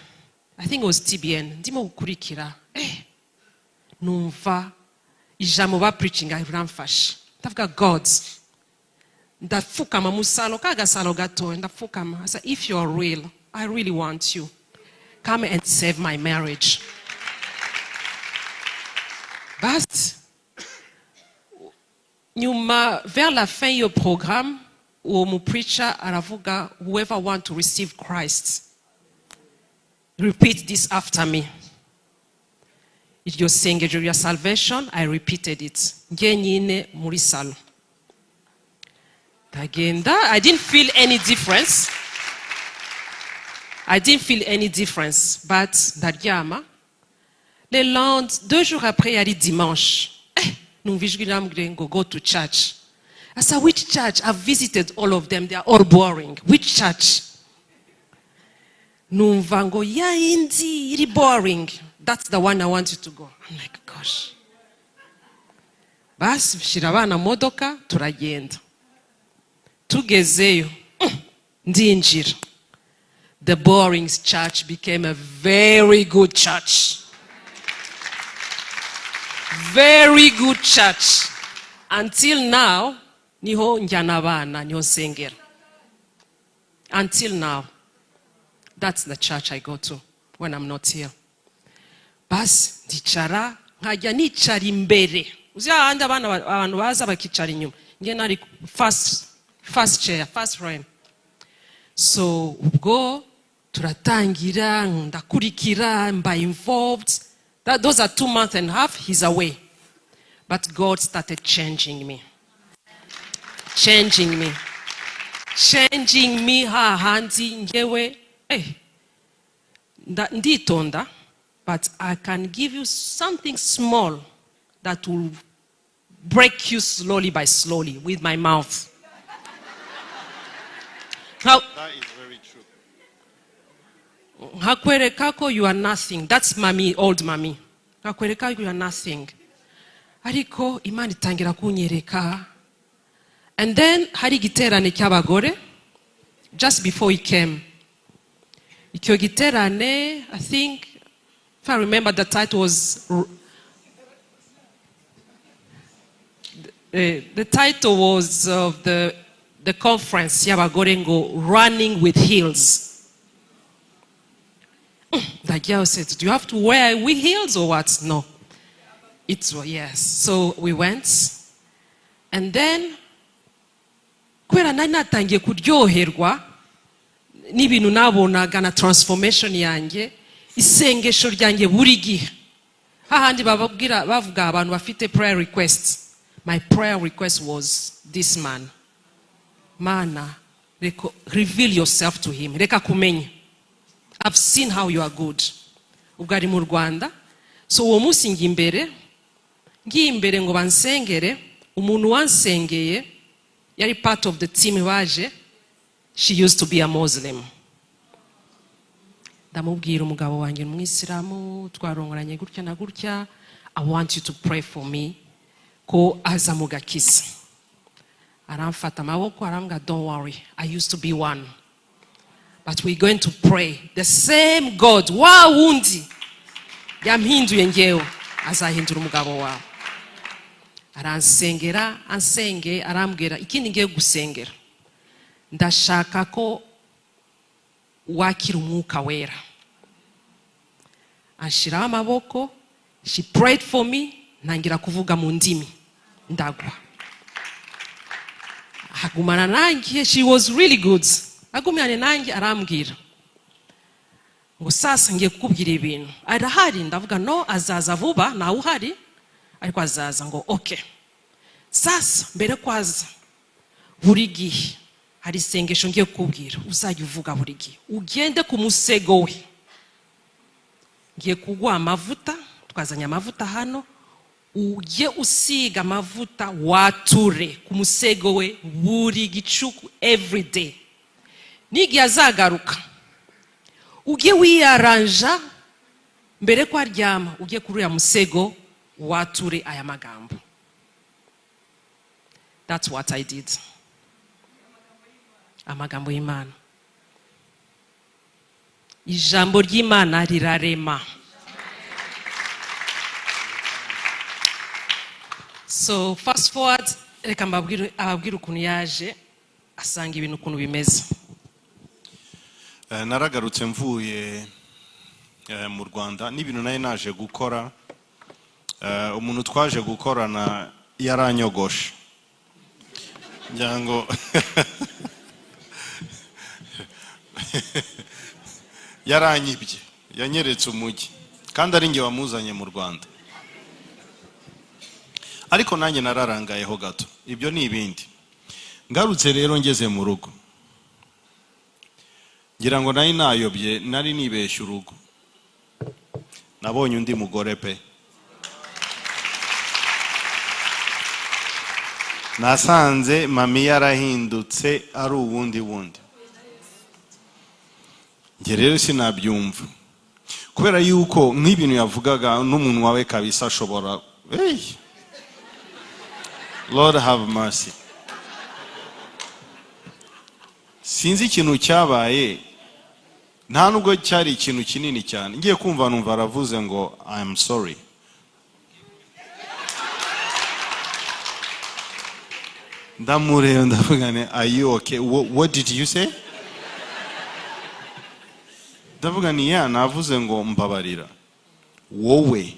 I think it was TBN. Ndimo gukurikira, numva ijambo ba preaching riramfasha. Ndavuga, "God," ndapfukama mu salon, ka gasalo gato, ndapfukama. I said, "If you are real, I really want you, come and save my marriage." Basi, nyuma vers la fin y'iyo programme, uwo mu preacher aravuga, "Whoever want to receive Christ, repeat this after me." Iryo sengesho rya salvation, I repeated it njyenyine muri salon. Ndagenda, I didn't feel any difference, I didn't feel any difference, but ndaryama. Le lendemain, 2 jours après, yari dimanche, numva ijwi rirambwira ngo, "Go to church." I said, "Which church? I've visited all of them. They are all boring. Which church?" Numva ngo, "Ya yindi iri boring. That's the one I want you to go." I'm like, "Gosh." Basi shyira abana mu modoka, turagenda. Tugezeyo, ndinjira. The boring church became a very good church. Very good church. Until now, niho njyana abana, niho nsengera. Until now. That's the church I go to when I'm not here. Basi ndicara, nkajya nicara imbere. Uzi hahandi abana, abantu baza bakicara inyuma. Njye nari first chair, first frame. So ubwo turatangira, ndakurikira, mba involved. Those are 2 months and a half, he's away. But God started changing me, changing me, changing me. Hahandi ngewe nditonda, but I can give you something small that will break you slowly by slowly with my mouth. That is very true. Nkakwereka ko you are nothing. That's mami, old mami. Nkakwereka you are nothing, ariko Imana itangira kunyereka. And then hari igiterane cy'abagore just before he came. Icyo giterane, I think, if I remember, the title was the title was of the conference y'abagore ngo "Running with Heels". The girl said, "Do you have to wear heels or what?" No. It's yes. So we went. And then, kubera nari natangiye kuryoherwa n'ibintu nabonaga na transformation yanjye, isengesho ryanjye buri gihe, hahandi bababwira bavuga abantu bafite prayer requests, my prayer request was this man. Mana, reka reveal yourself to him, reka kumenya. I've seen how you are good. Ubwo ari mu Rwanda. So uwo munsi njya imbere, ngiye imbere ngo bansengere. Umuntu wansengeye yari part of the team baje. She used to be a Muslim. Ndamubwira, umugabo wanjye ni umwisilamu, twarongoranye gutya na gutya. I want you to pray for me ko aza mu gakiza. Aramfata amaboko, arambwira, "Don't worry, I used to be one, but we're going to pray. The same God wa wundi yampinduye ngewe azahindura umugabo wawe." Aransengera, ansenge, arambwira, ikindi ngiye gusengera, ndashaka ko wakira Umwuka Wera. Anshiraho amaboko, she prayed for me, ntangira kuvuga mu ndimi, ndagwa. Agumana nanjye, she was really good. Agumanye nanjye, arambwira ngo, "Sasa ngiye kukubwira ibintu. Arahari?" Ndavuga, "No, azaza vuba, ntawe uhari ariko azaza." Ngo, "Okay, sasa mbere ko aza, buri gihe hari isengesho ngiye kukubwira uzajya uvuga buri gihe. Ugende ku musego we, ngiye kuguha amavuta, twazanye amavuta hano, ujye usiga amavuta, wature ku musego we buri gicuku, every day. N'igihe azagaruka, ujye wiyaranja mbere ko aryama, ujye kuri uriya musego, wature aya magambo." That's what I did. Amagambo y'Imana, ijambo ry'Imana rirarema. So fast forward, reka mbabwire, ababwire ukuntu yaje asanga ibintu ukuntu bimeze. Naragarutse mvuye mu Rwanda n'ibintu nari naje gukora. Umuntu twaje gukorana yaranyogoshe, ngira ngo yaranyibye, yanyeretse umujyi kandi ari njye wamuzanye mu Rwanda. Ariko nanjye nararangayeho gato, ibyo ni ibindi. Ngarutse rero, ngeze mu rugo, ngira ngo nari nayobye, nari nibeshye urugo. Nabonye undi mugore pe. Nasanze mami yarahindutse, ari uwundi wundi. Njye rero sinabyumva, kubera yuko nk'ibintu yavugaga n'umuntu wawe kabisa ashobora. Hey! Lord have mercy. Sinzi ikintu cyabaye, nta nubwo cyari ikintu kinini cyane. Ngiye kumva numva aravuze ngo, "I am sorry." Ndamureba, ndavuga nti, "Are you okay? What did you say?" Ndavuga ni ya, navuze ngo mbabarira. Wowe,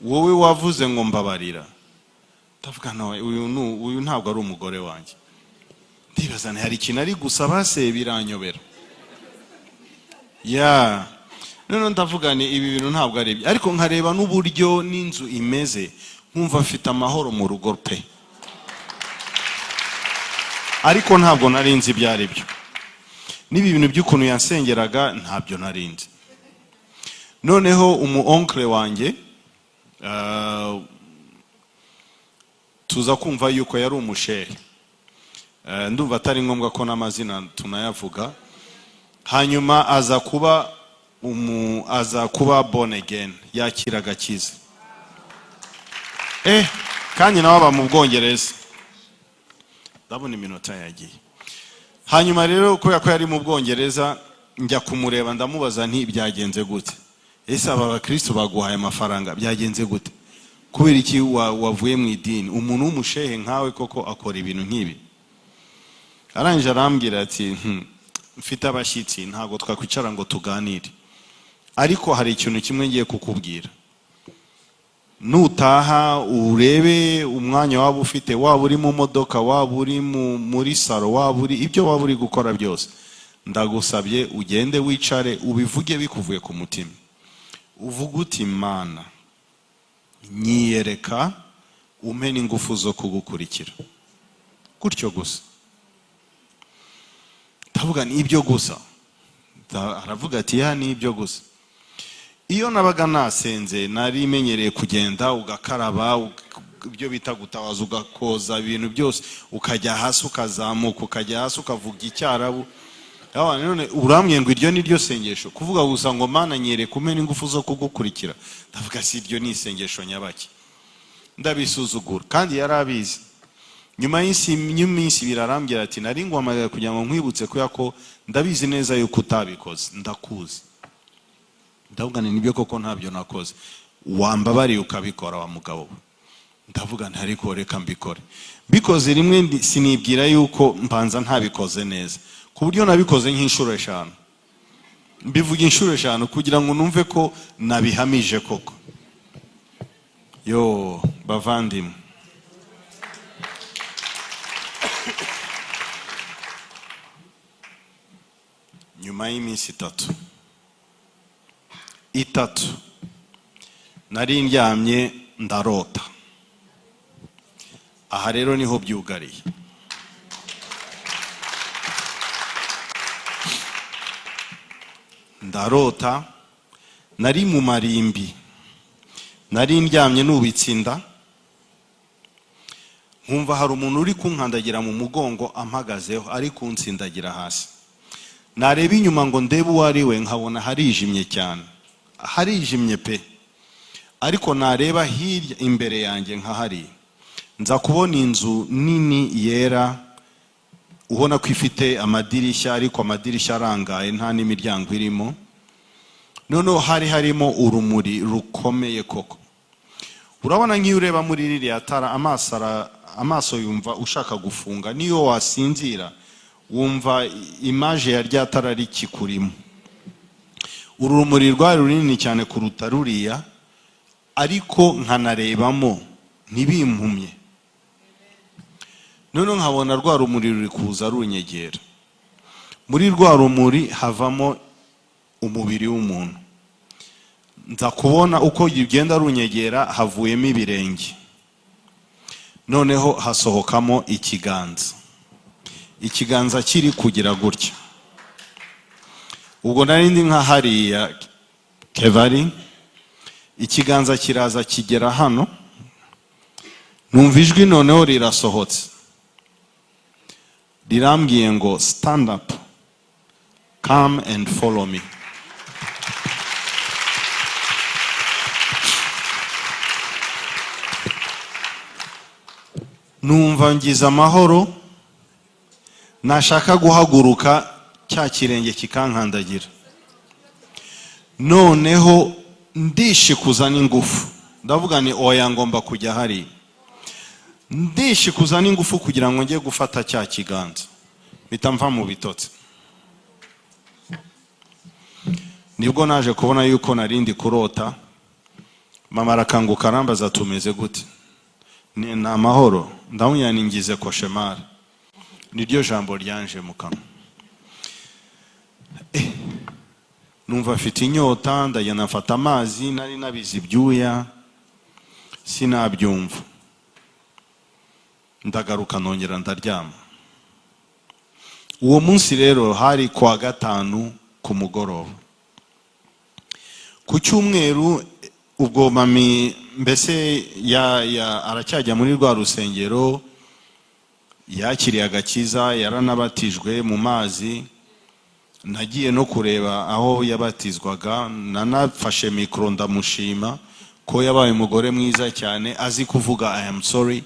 wowe wavuze ngo mbabarira? Ndavuga, "No, uyu ntabwo ari umugore wanjye." Ndibaza nti hari ikintu ari gusaba se, biranyobera. Ya, Noneho ndavuga ni ibi bintu ntabwo ari ibyo, ariko nkareba n'uburyo n'inzu imeze, nkumva mfite amahoro mu rugo pe, ariko ntabwo nari nzi ibyo ari byo. N'ibi bintu by'ukuntu yansengeraga ntabyo nari nzi. Noneho umu oncle wanjye, tuza kumva yuko yari umushehe. Ndumva atari ngombwa ko n'amazina tunayavuga. Hanyuma aza kuba born again, yakira agakiza, kandi nawe aba mu Bwongereza. Ndabona iminota yagiye. Hanyuma rero, kubera ko yari mu Bwongereza, njya kumureba, ndamubaza nti: "Byagenze gute? Ese aba bakristo baguhaye amafaranga, byagenze gute? Kubera iki wavuye mu idini? Umuntu w'umushehe nkawe koko akora ibintu nk'ibi?" Arangije arambwira ati: Mfite abashyitsi, ntabwo twakwicara ngo tuganire, ariko hari ikintu kimwe ngiye kukubwira. Nutaha urebe umwanya waba ufite, waba uri mu modoka, waba uri muri salo, waba uri ibyo waba uri gukora byose, ndagusabye ugende wicare, ubivuge bikuvuye ku mutima, uvuge uti: 'Mana, nyiyereka, umpe n'ingufu zo kugukurikira.' Gutyo gusa." Ndavuga: "Ni ibyo gusa?" Aravuga ati: "Ya, ni ibyo gusa." Iyo nabaga nasenze, nari imenyereye kugenda ugakaraba, ibyo bita gutabaza, ugakoza ibintu byose, ukajya hasi, ukazamuka, ukajya hasi, ukavuga Icyarabu. None urambwiye ngo iryo ni ryo sengesho, kuvuga gusa ngo: 'Mana, nyereka, umpe n'ingufu zo kugukurikira?' Ndavuga: "Si iryo ni isengesho nyabaki?" Ndabisuzugura, kandi yari abizi. Nyuma y'iminsi 2 arambwira ati: "Nari nguhamagaye kugira ngo nkwibutse, kubera ko ndabizi neza yuko utabikoze, ndakuzi." Ndavuga nti: "Nibyo koko, ntabyo nakoze. Wambabariye ukabikora, wa mugabo we." Ndavuga nti: "Ariko reka mbikore." Mbikoze rimwe, sinibwira yuko mbanza ntabikoze neza, ku buryo nabikoze nk'inshuro 5, mbivuga inshuro 5 kugira ngo numve ko nabihamije koko. Yo bavandimwe, nyuma y'iminsi 3 nari ndyamye, ndarota. Aha rero niho byugariye. Ndarota nari mu marimbi, nari ndyamye nubitse inda, nkumva hari umuntu uri kunkandagira mu mugongo, ampagazeho, ari kunsindagira hasi. Nareba inyuma ngo ndebe uwo ari we, nkabona harijimye cyane, harijimye pe, ariko nareba hirya imbere yanjye nka hariya, nza kubona inzu nini yera, ubona ko ifite amadirishya, ariko amadirishya arangaye, nta n'imiryango irimo. Noneho hari harimo urumuri rukomeye koko. Urabona nk'iyo ureba muri ririya tara, amaso yumva ushaka gufunga, niyo wasinzira wumva image ya rya tara rikikurimo. Uru rumuri rwari runini cyane kuruta ruriya, ariko nkanarebamo ntibimpumye. Noneho nkabona rwa rumuri ruri kuza runyegera. Muri rwa rumuri havamo umubiri w'umuntu. Nza kubona uko ugenda runyegera, havuyemo ibirenge, noneho hasohokamo ikiganza, ikiganza kiri kugira gutya. Ubwo nari ndi nka hariya kevari. Ikiganza kiraza kigera hano, numva ijwi noneho rirasohotse, rirambwiye ngo: "Stand up, come and follow me." Numva ngize amahoro, nashaka guhaguruka, cya kirenge kikankandagira. Noneho ndishikuza n'ingufu, ndavuga ni: "Oya, ngomba kujya hariya." Ndishikuza n'ingufu kugira ngo njye gufata cya kiganza, mpita mva mu bitotsi. Nibwo naje kubona yuko narindi kurota. Mama arakanguka, arambaza: "Tumeze gute? Ni amahoro?" Ndamubwira ni: "Ngize cauchemar." Niryo jambo ryanje mu kanwa. Numva mfite inyota, ndagenda mfata amazi, nari nabize ibyuya, sinabyumva. Ndagaruka, nongera ndaryama. Uwo munsi rero hari kuwa gatanu ku mugoroba. Ku cyumweru ubwo mami mbese ya aracyajya muri rwa rusengero, yakiriye agakiza, yaranabatijwe mu mazi. Nagiye no kureba aho yabatizwaga, nanafashe mikoro ndamushima ko yabaye umugore mwiza cyane, azi kuvuga "I am sorry".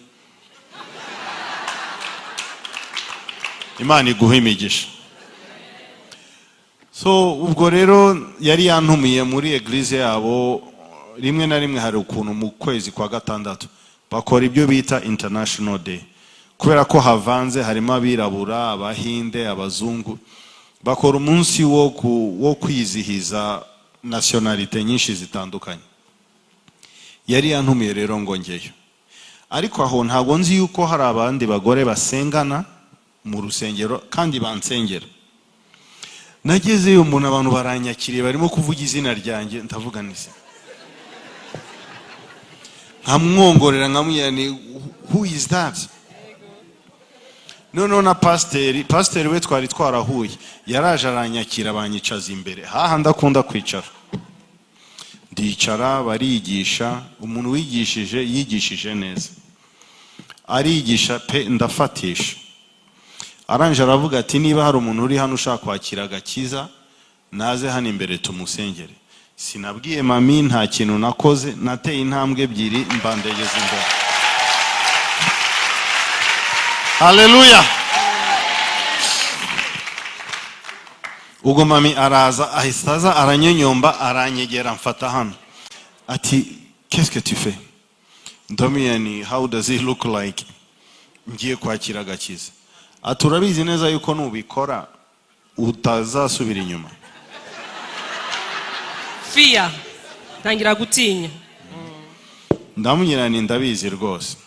Imana iguha imigisha. So ubwo rero yari yantumiye muri église yabo. Rimwe na rimwe hari ukuntu mu kwezi kwa gatandatu bakora ibyo bita International Day, kubera ko havanze, harimo abirabura, abahinde, abazungu, bakora umunsi wo kwizihiza nationalité nyinshi zitandukanye. Yari yantumiye rero ngo njyeyo, ariko aho ntabwo nzi yuko hari abandi bagore basengana mu rusengero kandi bansengera. Nagezeyo umuntu, abantu baranyakiriye, barimo kuvuga izina ryanjye. Ndavuga nti nkamwongorera, nkamubwira ni "Who is that?" Noneho na pasiteri we twari twarahuye yaraje aranyakira, banyicaza imbere haha ndakunda kwicara. Ndicara, barigisha. Umuntu wigishije yigishije neza, arigisha pe, ndafatisha. Arangije aravuga ati: "Niba hari umuntu uri hano ushaka kwakira agakiza, naze hano imbere tumusengere." Sinabwiye mami, nta kintu nakoze, nateye intambwe ebyiri mbandegeza imbere. Haleluya! Ubwo mami araza, ahita aza aranyonyomba, aranyegera, mfata hano, ati: "Qu'est-ce que tu fais?" Ndamubwira ni: "How does it look like?" Ngiye kwakira agakiza. Ati: "Urabizi neza yuko nubikora utazasubira inyuma?" Fear, ntangira gutinya. Ndamubwira ni: "Ndabizi rwose."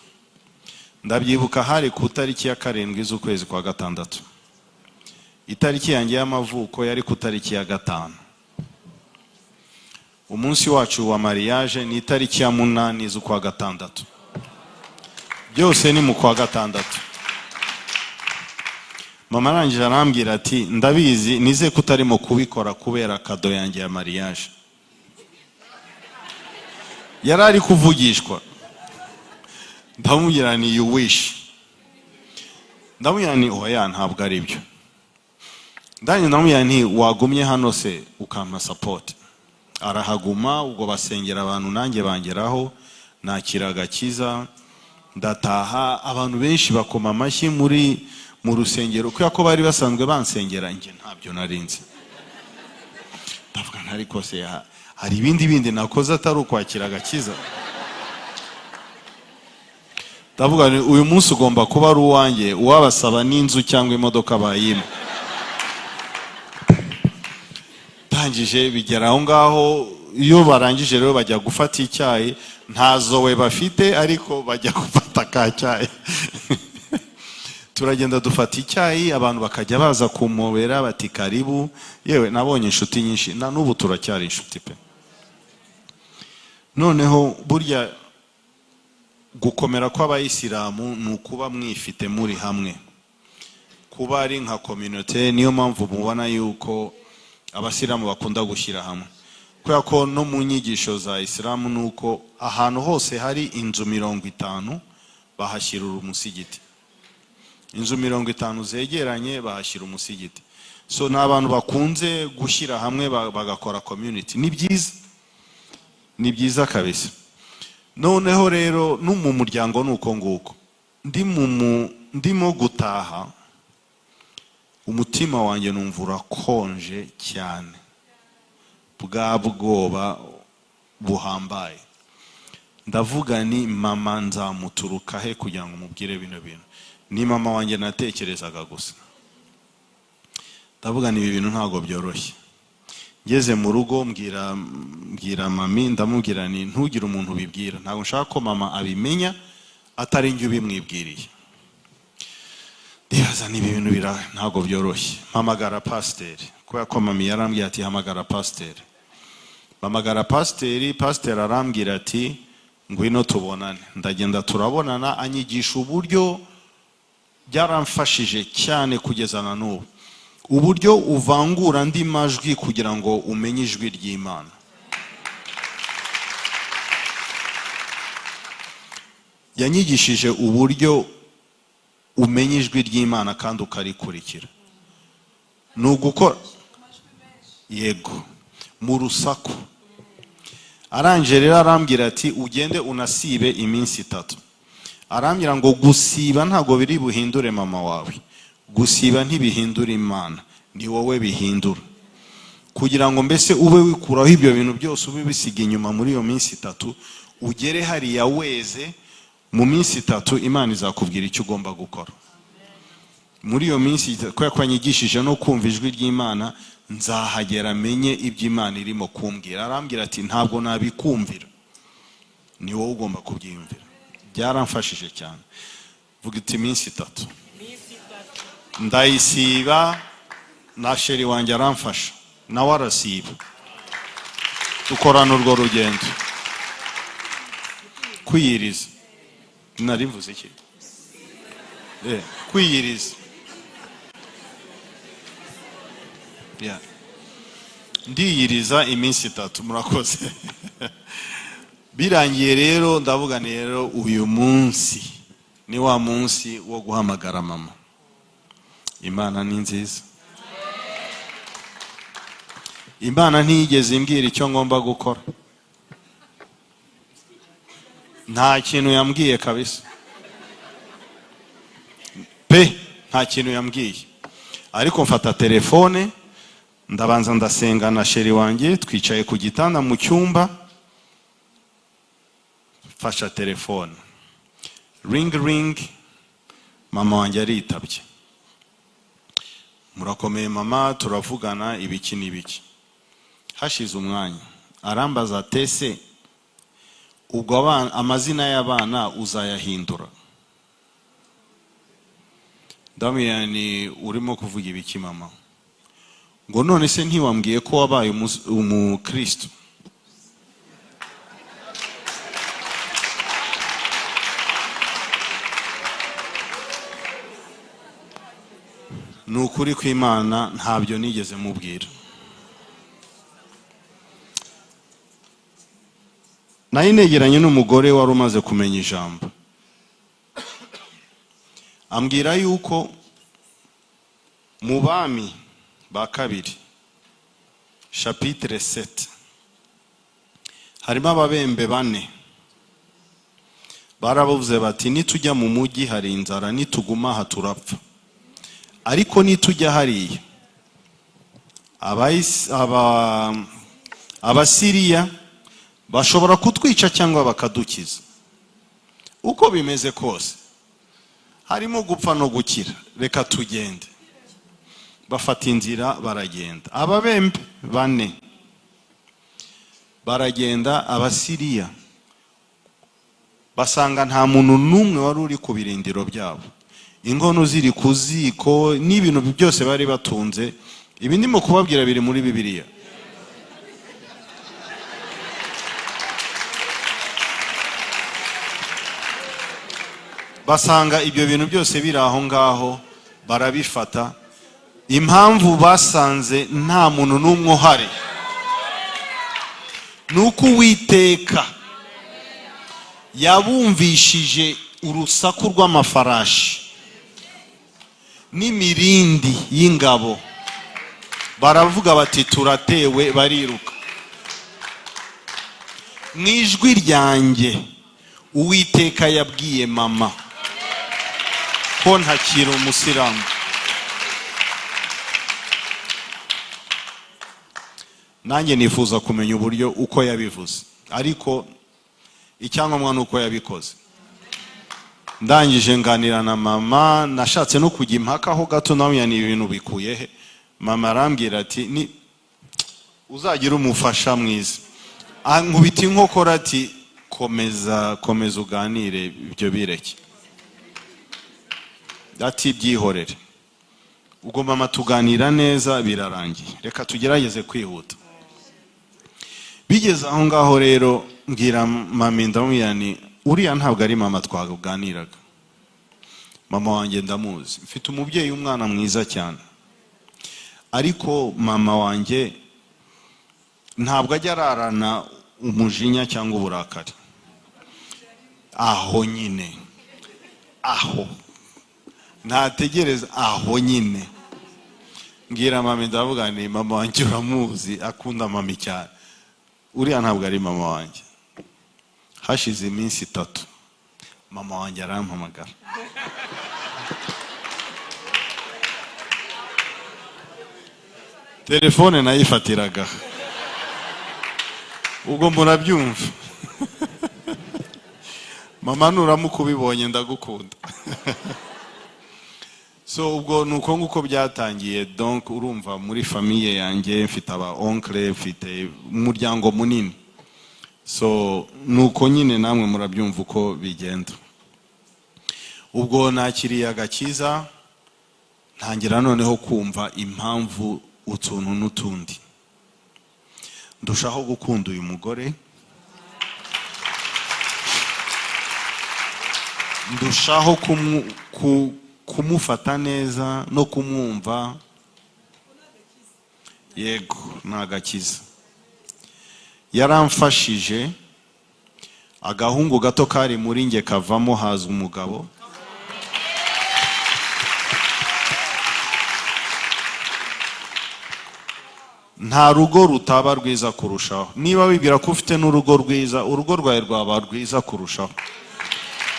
Ndabyibuka, hari ku itariki ya 7 z'ukwezi kwa gatandatu. Itariki yanjye y'amavuko yari ku tariki ya 5. Umunsi wacu wa mariage ni itariki ya 8 z'ukwa gatandatu. Byose ni mu kwa gatandatu. Mama arangije arambwira ati: "Ndabizi, nizeye ko utarimo kubikora kubera cadeau yanjye ya mariage." Yari ari kuvugishwa. Ndamubwira ni: "You wish." Ndamubwira ni: "Oya, ntabwo ari byo." Ndangije ndamubwira nti: "Wagumye hano se ukampa support?" Arahaguma. Ubwo basengera abantu, nanjye bangeraho, nakira agakiza, ndataha. Abantu benshi bakoma amashyi mu rusengero kubera ko bari basanzwe bansengera, njye ntabyo narinzi. Ndavuga nti: "Ariko se hari ibindi bindi nakoze atari ukwakira agakiza?" Ndavuga nti: "Uyu munsi ugomba kuba ari uwanjye, uwabasaba n'inzu cyangwa imodoka bayima." Ndangije bigera aho ngaho. Iyo barangije rero bajya gufata icyayi. Nta zowe bafite, ariko bajya gufata ka cyayi. Turagenda dufata icyayi, abantu bakajya baza kumpobera bati: "Karibu." Yewe, nabonye inshuti nyinshi, na n'ubu turacyari inshuti pe. Noneho burya gukomera kw'abayisilamu ni ukuba mwifite muri hamwe, kuba ari nka communauté. Niyo mpamvu mubona yuko abasilamu bakunda gushyira hamwe, kubera ko no mu nyigisho za isilamu ni uko ahantu hose hari inzu 50 bahashyira umusigiti. Inzu 50 zegeranye bahashyira umusigiti. So ni abantu bakunze gushyira hamwe, bagakora community. Ni byiza, ni byiza kabisa. Noneho rero no mu muryango ni uko nguko. Ndimo gutaha, umutima wanjye numva urakonje cyane, bwa bwoba buhambaye. Ndavuga ni: "Mama nzamuturuka he kugira ngo mubwire bino bintu?" Ni mama wanjye natekerezaga gusa. Ndavuga ni: "Ibi bintu ntabwo byoroshye." Ngeze mu rugo mbwira mami, ndamubwira ni: "Ntugire umuntu ubibwira, ntabwo nshaka ko mama abimenya atari njye ubimwibwiriye." Ndibaza niba ibintu bira ntabwo byoroshye. Mpamagara pasiteri, kubera ko mami yarambwiye ati: "Hamagara pasiteri." Mpamagara pasiteri, pasiteri arambwira ati: "Ngwino tubonane." Ndagenda, turabonana, anyigisha uburyo byaramfashije cyane kugeza na n'ubu, uburyo uvangura andi majwi kugira ngo umenye ijwi ry'Imana. Yanyigishije uburyo umenya ijwi ry'Imana kandi ukarikurikira. Ni ugukora yego mu rusaku. Arangije rero arambwira ati: "Ugende unasibe iminsi 3." Arambwira ngo gusiba ntabwo biri buhindure mama wawe, gusiba ntibihindura Imana, ni wowe bihindura, kugira ngo mbese ube wikuraho ibyo bintu byose, ube bisiga inyuma muri iyo minsi 3, ugere hariya weze. Mu minsi 3 Imana izakubwira icyo ugomba gukora muri iyo minsi. Kubera ko yanyigishije no kumva ijwi ry'Imana, nzahagera menye ibyo Imana irimo kumbwira. Arambwira ati: "Ntabwo nabikumvira, ni wowe ugomba kubyiyumvira." Byaramfashije cyane. Vuga iti: "Iminsi 3." Ndayisiba, na chéri wanjye aramfasha, nawe arasiba, dukorana urwo rugendo. Kwiyiriza, narivuze iki? Kwiyiriza. Yeah. Ndiyiriza iminsi 3. Murakoze. Birangiye rero ndavuga nti: "Rero uyu munsi ni wa munsi wo guhamagara mama." Imana ni nziza. Imana ntiyigeze imbwira icyo ngomba gukora, nta kintu yambwiye kabisa pe, nta kintu yambwiye. Ariko mfata telefone, ndabanza ndasenga na chéri wanjye, twicaye ku gitanda mu cyumba. Mfasha telefone, ring ring, mama wanjye aritabye. "Murakomeye mama?" Turavugana ibiki n'ibiki. Hashize umwanya arambaza ati: "Ese ubwo amazina y'abana uzayahindura?" Ndamubwira ni: "Urimo kuvuga ibiki, mama?" Ngo: "None se ntiwambwiye ko wabaye umukristo?" Ni ukuri kw'Imana, ntabyo nigeze mubwira. Nari negeranye n'umugore wari umaze kumenya ijambo, ambwira yuko mu Bami ba Kabiri chapitre 7 harimo ababembe bane. Barabavuze bati: "Nitujya mu mujyi hari inzara, nituguma aha turapfa, ariko nitujya hariya Abasiriya bashobora kutwica cyangwa bakadukiza. Uko bimeze kose harimo gupfa no gukira, reka tugende." Bafata inzira baragenda. Ababembe bane baragenda, Abasiriya basanga nta muntu n'umwe wari uri ku birindiro byabo, inkono ziri ku ziko n'ibintu byose bari batunze. Ibi ndimo kubabwira biri muri Bibiliya. Basanga ibyo bintu byose biri aho ngaho, barabifata. Impamvu basanze nta muntu n'umwe uhari ni uko Uwiteka yabumvishije urusaku rw'amafarashi n'imirindi y'ingabo, baravuga bati: "Turatewe," bariruka. Mu ijwi ryanjye Uwiteka yabwiye mama ko ntakiri umusilamu. Nanjye nifuza kumenya uburyo uko yabivuze, ariko icyangombwa ni uko yabikoze. Ndangije nganira na mama, nashatse no kujya impaka ho gato nawe, ni ibintu bikuye he? Mama arambwira ati: "Ni uzagira umufasha mwiza." Ankubita inkokora ati: "Komeza, komeza uganire, ibyo bireke." Ati: "Byihorere." Ubwo mama tuganira neza, birarangiye. Reka tugerageze kwihuta. Bigeze aho ngaho rero, mbwira mami, ndamubwira ni uriya ntabwo ari mama twaganiraga, mama wanjye ndamuzi. Mfite umubyeyi w'umwana mwiza cyane, ariko mama wanjye ntabwo ajya ararana umujinya cyangwa uburakari. Aho nyine, aho ntategereza, aho nyine mbwira mami, ndavuga ni mama wanjye uramuzi, akunda mami cyane, uriya ntabwo ari mama wanjye. Hashize iminsi 3, mama wanjye arampamagara. Telefone nayifatiraga, ubwo murabyumva. Mama, nuramuka ubibonye, ndagukunda. So ubwo ni uko nguko byatangiye. Donc urumva, muri famille yanjye mfite aba oncle, mfite umuryango munini. So ni uko nyine, namwe murabyumva uko bigenda. Ubwo nakiriye agakiza, ntangira noneho kumva impamvu utuntu n'utundi, ndushaho gukunda uyu mugore, ndushaho kumufata neza no kumwumva. Yego, ni agakiza. Yaramfashije, agahungu gato kari muri nge kavamo, haza umugabo. Nta rugo rutaba rwiza kurushaho. Niba wibwira ko ufite n'urugo rwiza, urugo rwawe rwaba rwiza kurushaho.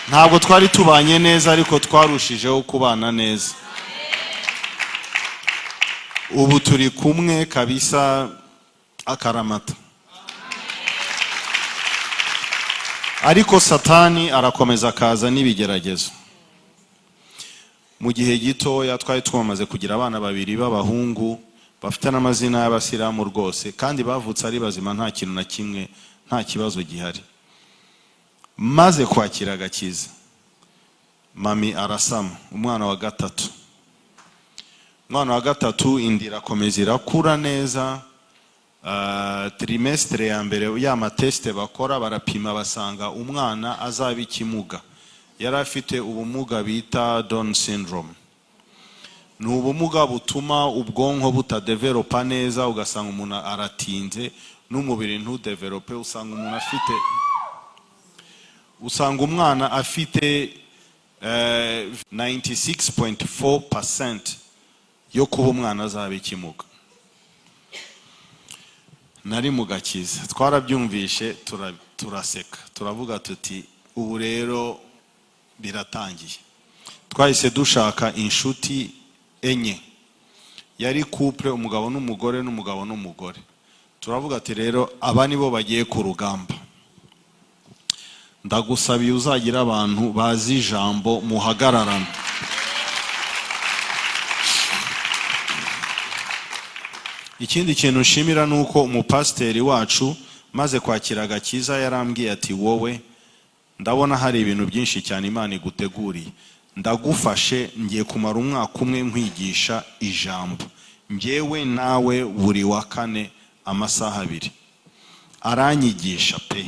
Ntabwo twari tubanye neza, ariko twarushijeho kubana neza. Ubu turi kumwe kabisa akaramata. Ariko Satani arakomeza akaza n'ibigeragezo. Mu gihe gitoya twari twamaze kugira abana babiri b'abahungu bafite n'amazina y'abasilamu rwose, kandi bavutse ari bazima, nta kintu na kimwe, nta kibazo gihari. Maze kwakira agakiza, mami arasama umwana wa gatatu. Umwana wa gatatu, inda irakomeza irakura neza. Trimestre ya mbere, ya ma test bakora, barapima basanga umwana azaba ikimuga. Yari afite ubumuga bita Down syndrome. Ni ubumuga butuma ubwonko butadevelopa neza, ugasanga umuntu aratinze, n'umubiri ntudevelope. Usanga umwana afite 96.4% yo kuba umwana azaba ikimuga. Nari mu gakiza, twarabyumvishe, turaseka, turavuga tuti: "Ubu rero biratangiye." Twahise dushaka inshuti enye, yari couple, umugabo n'umugore n'umugabo n'umugore. Turavuga ati: "Rero aba nibo bagiye ku rugamba. Ndagusabiye uzagira abantu bazi ijambo muhagararana." Ikindi kintu nshimira ni uko umupasiteri wacu, maze kwakira agakiza, yarambwiye ati: "Wowe ndabona hari ibintu byinshi cyane Imana iguteguriye. Ndagufashe, ngiye kumara umwaka umwe nkwigisha ijambo, ngewe nawe, buri wa kane amasaha 2." Aranyigisha pe,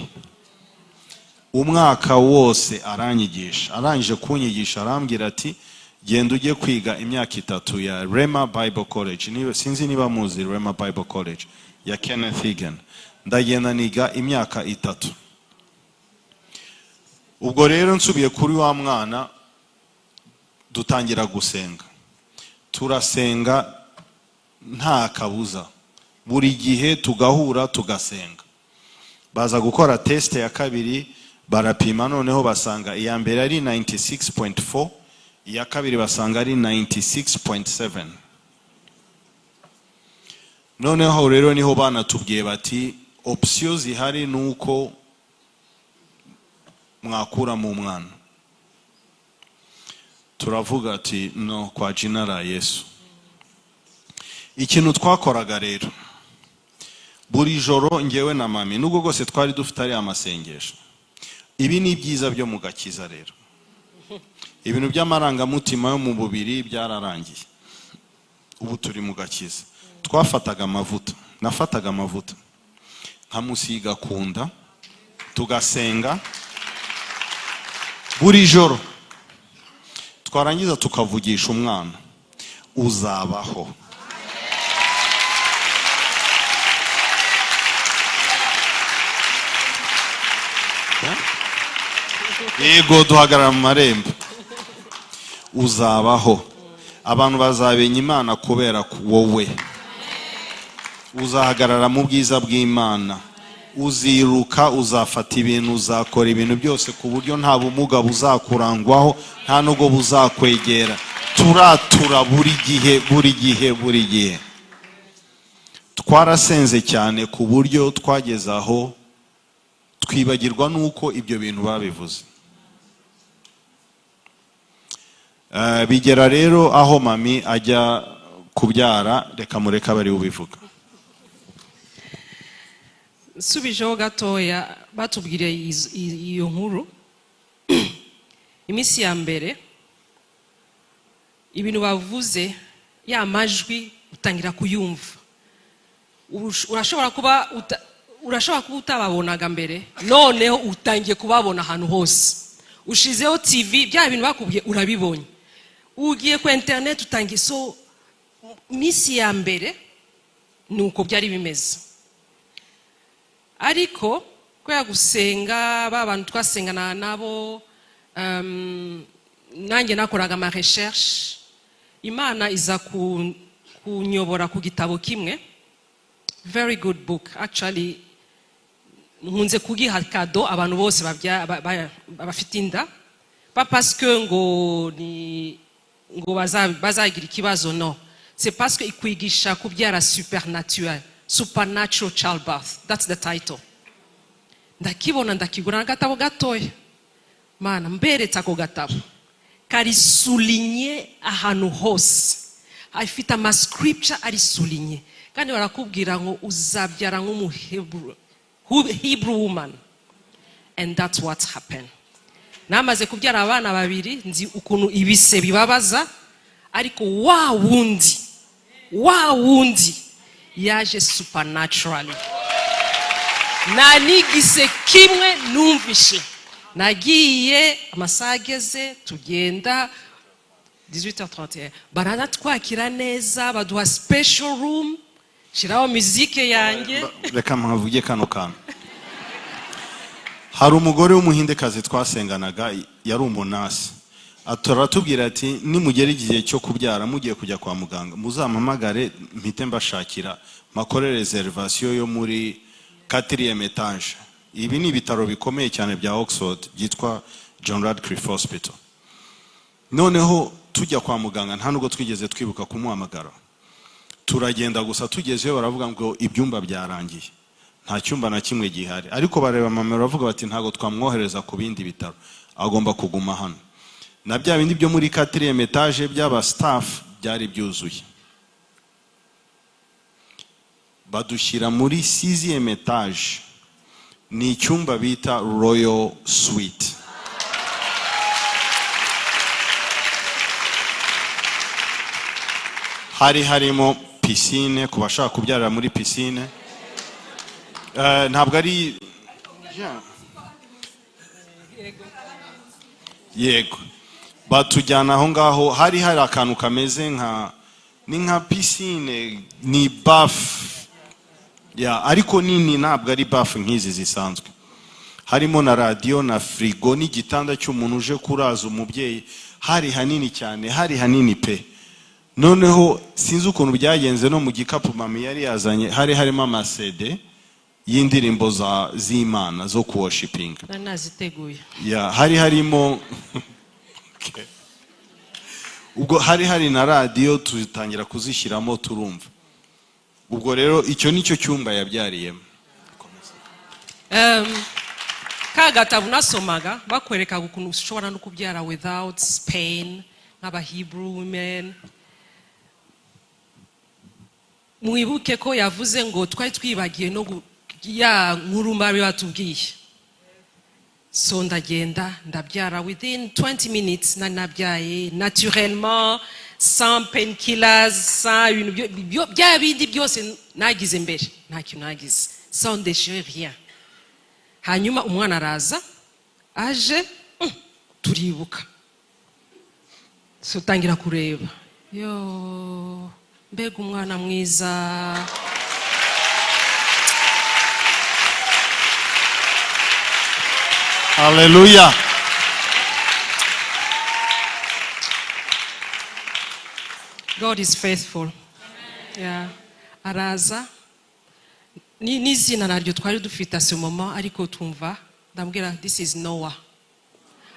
umwaka wose aranyigisha. Arangije kunyigisha, arambwira ati: "Genda ujye kwiga imyaka 3 ya Rhema Bible College." Niba, sinzi niba muzi Rhema Bible College ya Kenneth Hagin. Ndagenda niga imyaka 3. Ubwo rero nsubiye kuri wa mwana, dutangira gusenga, turasenga nta kabuza, buri gihe tugahura tugasenga. Baza gukora test ya kabiri, barapima noneho basanga iya mbere ari 96.4, iya kabiri basanga ari 96.7. Noneho rero niho banatubwiye bati: "Option zihari ni uko mwakuramo umwana." Turavuga ati: "No, kwa jina la Yesu." Ikintu twakoraga rero buri joro, ngewe na mami, nubwo rwose twari dufite ari amasengesho, ibi ni ibyiza byo mu gakiza rero. Ibintu by'amarangamutima yo mu mubiri byararangiye, ubu turi mu gakiza. Twafataga amavuta, nafataga amavuta nkamusiga ku nda, tugasenga buri joro, twarangiza tukavugisha umwana: "Uzabaho." Yego, duhagarara mu marembo: "Uzabaho, abantu bazabenya Imana kubera wowe, uzahagarara mu bwiza bw'Imana, uziruka, uzafata ibintu, uzakora ibintu byose ku buryo nta bumuga buzakurangwaho, nta nubwo buzakwegera." Turatura buri gihe, buri gihe, buri gihe. Twarasenze cyane ku buryo twageze aho twibagirwa n'uko ibyo bintu babivuze. Bigera rero aho mami ajya kubyara. Reka mureke abe ari we ubivuga. Nsubijeho gatoya, batubwiriye iyo nkuru. Iminsi ya mbere, ibintu bavuze, ya majwi utangira kuyumva. Urashobora kuba utababonaga mbere, noneho utangiye kubabona ahantu hose. Ushizeho TV, bya bintu bakubwiye urabibonye. Ugiye ku internet, utangiye. So minsi ya mbere ni uko byari bimeze. Ariko kubera gusenga, ba bantu twasengana nabo, nanjye nakoraga ama recherche, Imana iza kunyobora ku gitabo kimwe, very good book actually. Nkunze kugiha cadeau abantu bose bafite inda, pas parce que ngo ni ngo bazagira ikibazo, no, c'est parce que ikwigisha kubyara supernatural, Supernatural Childbirth, that's the title. Ndakibona, ndakigura, n'agatabo gatoya. Mana, mberetse ako gatabo, kari souligné ahantu hose, afite ama scripture ari souligné, kandi barakubwira ngo uzabyara nk'umuhebrew, Hebrew woman, and that's what happened. Namaze kubyara abana babiri, nzi ukuntu ibise bibabaza, ariko wa wundi, wa wundi yaje supernaturally. Nta n'igise kimwe numvishe. Nagiye amasaha ageze, tugenda 18h31, baranatwakira neza, baduha special room, shiraho muzike yanjye. Reka mpavuge kano kantu. Hari umugore w'Umuhindekazi twasenganaga, yari umunasi. Aratubwira ati: "Nimugera igihe cyo kubyara, mugiye kujya kwa muganga, muzampamagare mpite mbashakira, makore reservation yo muri quatrième étage." Ibi ni ibitaro bikomeye cyane bya Oxford byitwa John Radcliffe Hospital. Noneho tujya kwa muganga, nta nubwo twigeze twibuka kumuhamagara, turagenda gusa. Tugezeyo baravuga ngo ibyumba byarangiye, nta cyumba na kimwe gihari. Ariko bareba mama, baravuga bati: "Ntabwo twamwohereza ku bindi bitaro, agomba kuguma hano." Na bya bindi byo muri quatrième étage by'aba staff byari byuzuye, badushyira muri sixième étage, ni icyumba bita Royal Suite. Hari harimo piscine ku bashaka kubyarira muri piscine. Ntabwo ari yego, batujyana aho ngaho. Hari hari akantu kameze nka, ni nka piscine, ni bath ya, ariko nini, ntabwo ari bath nk'izi zisanzwe. Harimo na radiyo na firigo n'igitanda cy'umuntu uje kuraza umubyeyi. Hari hanini cyane, hari hanini pe. Noneho sinzi ukuntu byagenze, no mu gikapu mami yari yazanye hari harimo ama CD y'indirimbo za z'Imana zo kuworshipinga. Nari naziteguye. Ya, hari harimo. Okay. Ubwo hari hari na radiyo, tutangira kuzishyiramo turumva. Ubwo rero icyo ni cyo cyumba yabyariyemo. Ka gatabo nasomaga, bakwerekaga ukuntu ushobora no kubyara without pain nk'aba Hebrew women. Mwibuke ko yavuze ngo twari twibagiwe no ya nkuru mbi batubwiye. So ndagenda, ndabyara within 20 minutes. Nari nabyaye naturellement, sans painkillers, sans ibintu bya bindi byose nagize mbere. Nta kintu nagize, sans déchirer, rien. Hanyuma umwana araza, aje, turibuka. So tangira kureba, yo, mbega umwana mwiza! Hallelujah. God is faithful. Yeah. Araza, ni n'izina naryo twari dufite à ce moment, ariko twumva ndambwira: "This is Noah,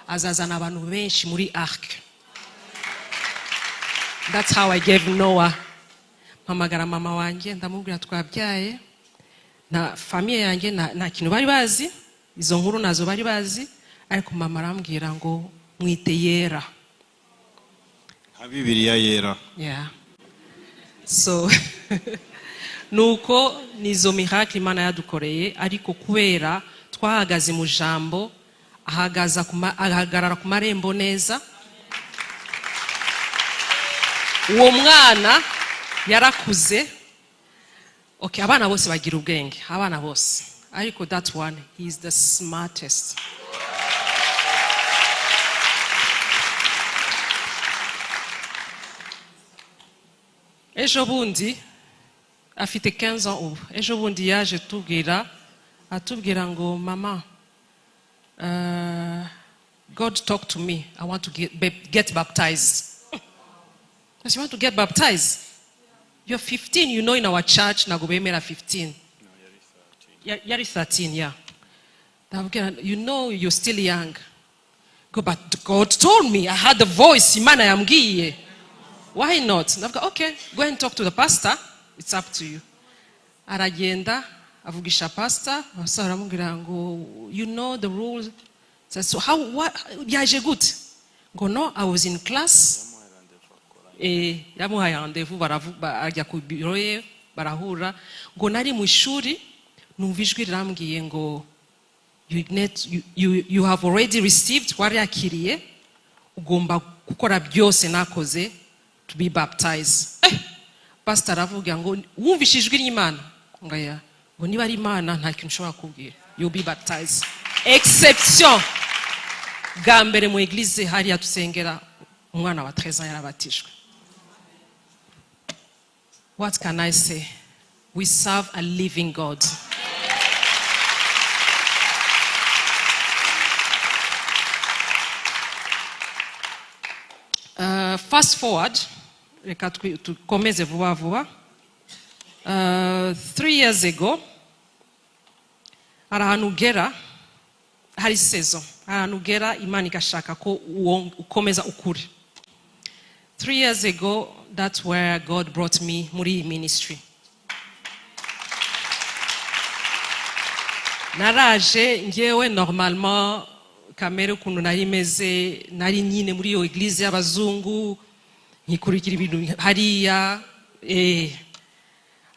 azazana abantu benshi muri ark." That's how I gave Noah. Mpamagara mama wanjye, ndamubwira twabyaye. Na famille yanjye nta kintu bari bazi, izo nkuru nazo bari bazi, ariko mama arambwira ngo mwite Yera. Nka Bibiliya Yera. Yeah. So nuko nizo miracle Imana yadukoreye, ariko kubera twahagaze mu jambo, ahagarara ku marembo neza. Uwo mwana yarakuze. Okay, abana bose bagira ubwenge, abana bose, ariko that one, he is the smartest. Ejo bundi, afite 15 ans ubu, ejo bundi yaje tubwira, atubwira ngo: "Mama, God talk to me, I want to get baptized." I said, "You want to get baptized? You're 15, you know in our church ntabwo bemera 15." Yari 13, yeah. Ndabwira: "You know you're still young." Go, "But God told me, I had the voice, Imana yambwiye, why not?" Ndavuga: "Okay, go and talk to the pastor, it's up to you." Aragenda avugisha pastor, pastor aramubwira ngo: "You know the rules." So how, what, byaje gute? Ngo: "No, I was in class." Yamuhaye rendez-vous, ajya ku biro ye, barahura. Ngo: "Nari mu ishuri, numva ijwi rirambwiye ngo you have already received, wariyakiriye, ugomba gukora byose nakoze to be baptized." Pastor aravuga ngo: "Wumvishe ijwi ry'Imana?" Ngo: "Yeah." Ngo: "Niba ari Imana, nta kintu ushobora kubwira, you'll be baptized." Exception bwa mbere mu église hariya dusengera, umwana wa 13 ans yarabatijwe. What can I say? We serve a living God. Fast forward, reka tukomeze vuba vuba. 3 years ago, hari ahantu ugera, hari saison, hari ahantu ugera Imana igashaka ko ukomeza ukuri. 3 years ago, that's where God brought me muri iyi ministry. Naraje ngewe normalement, kamere ukuntu nari meze, nari nyine muri iyo église y'abazungu, nkikurikira ibintu hariya.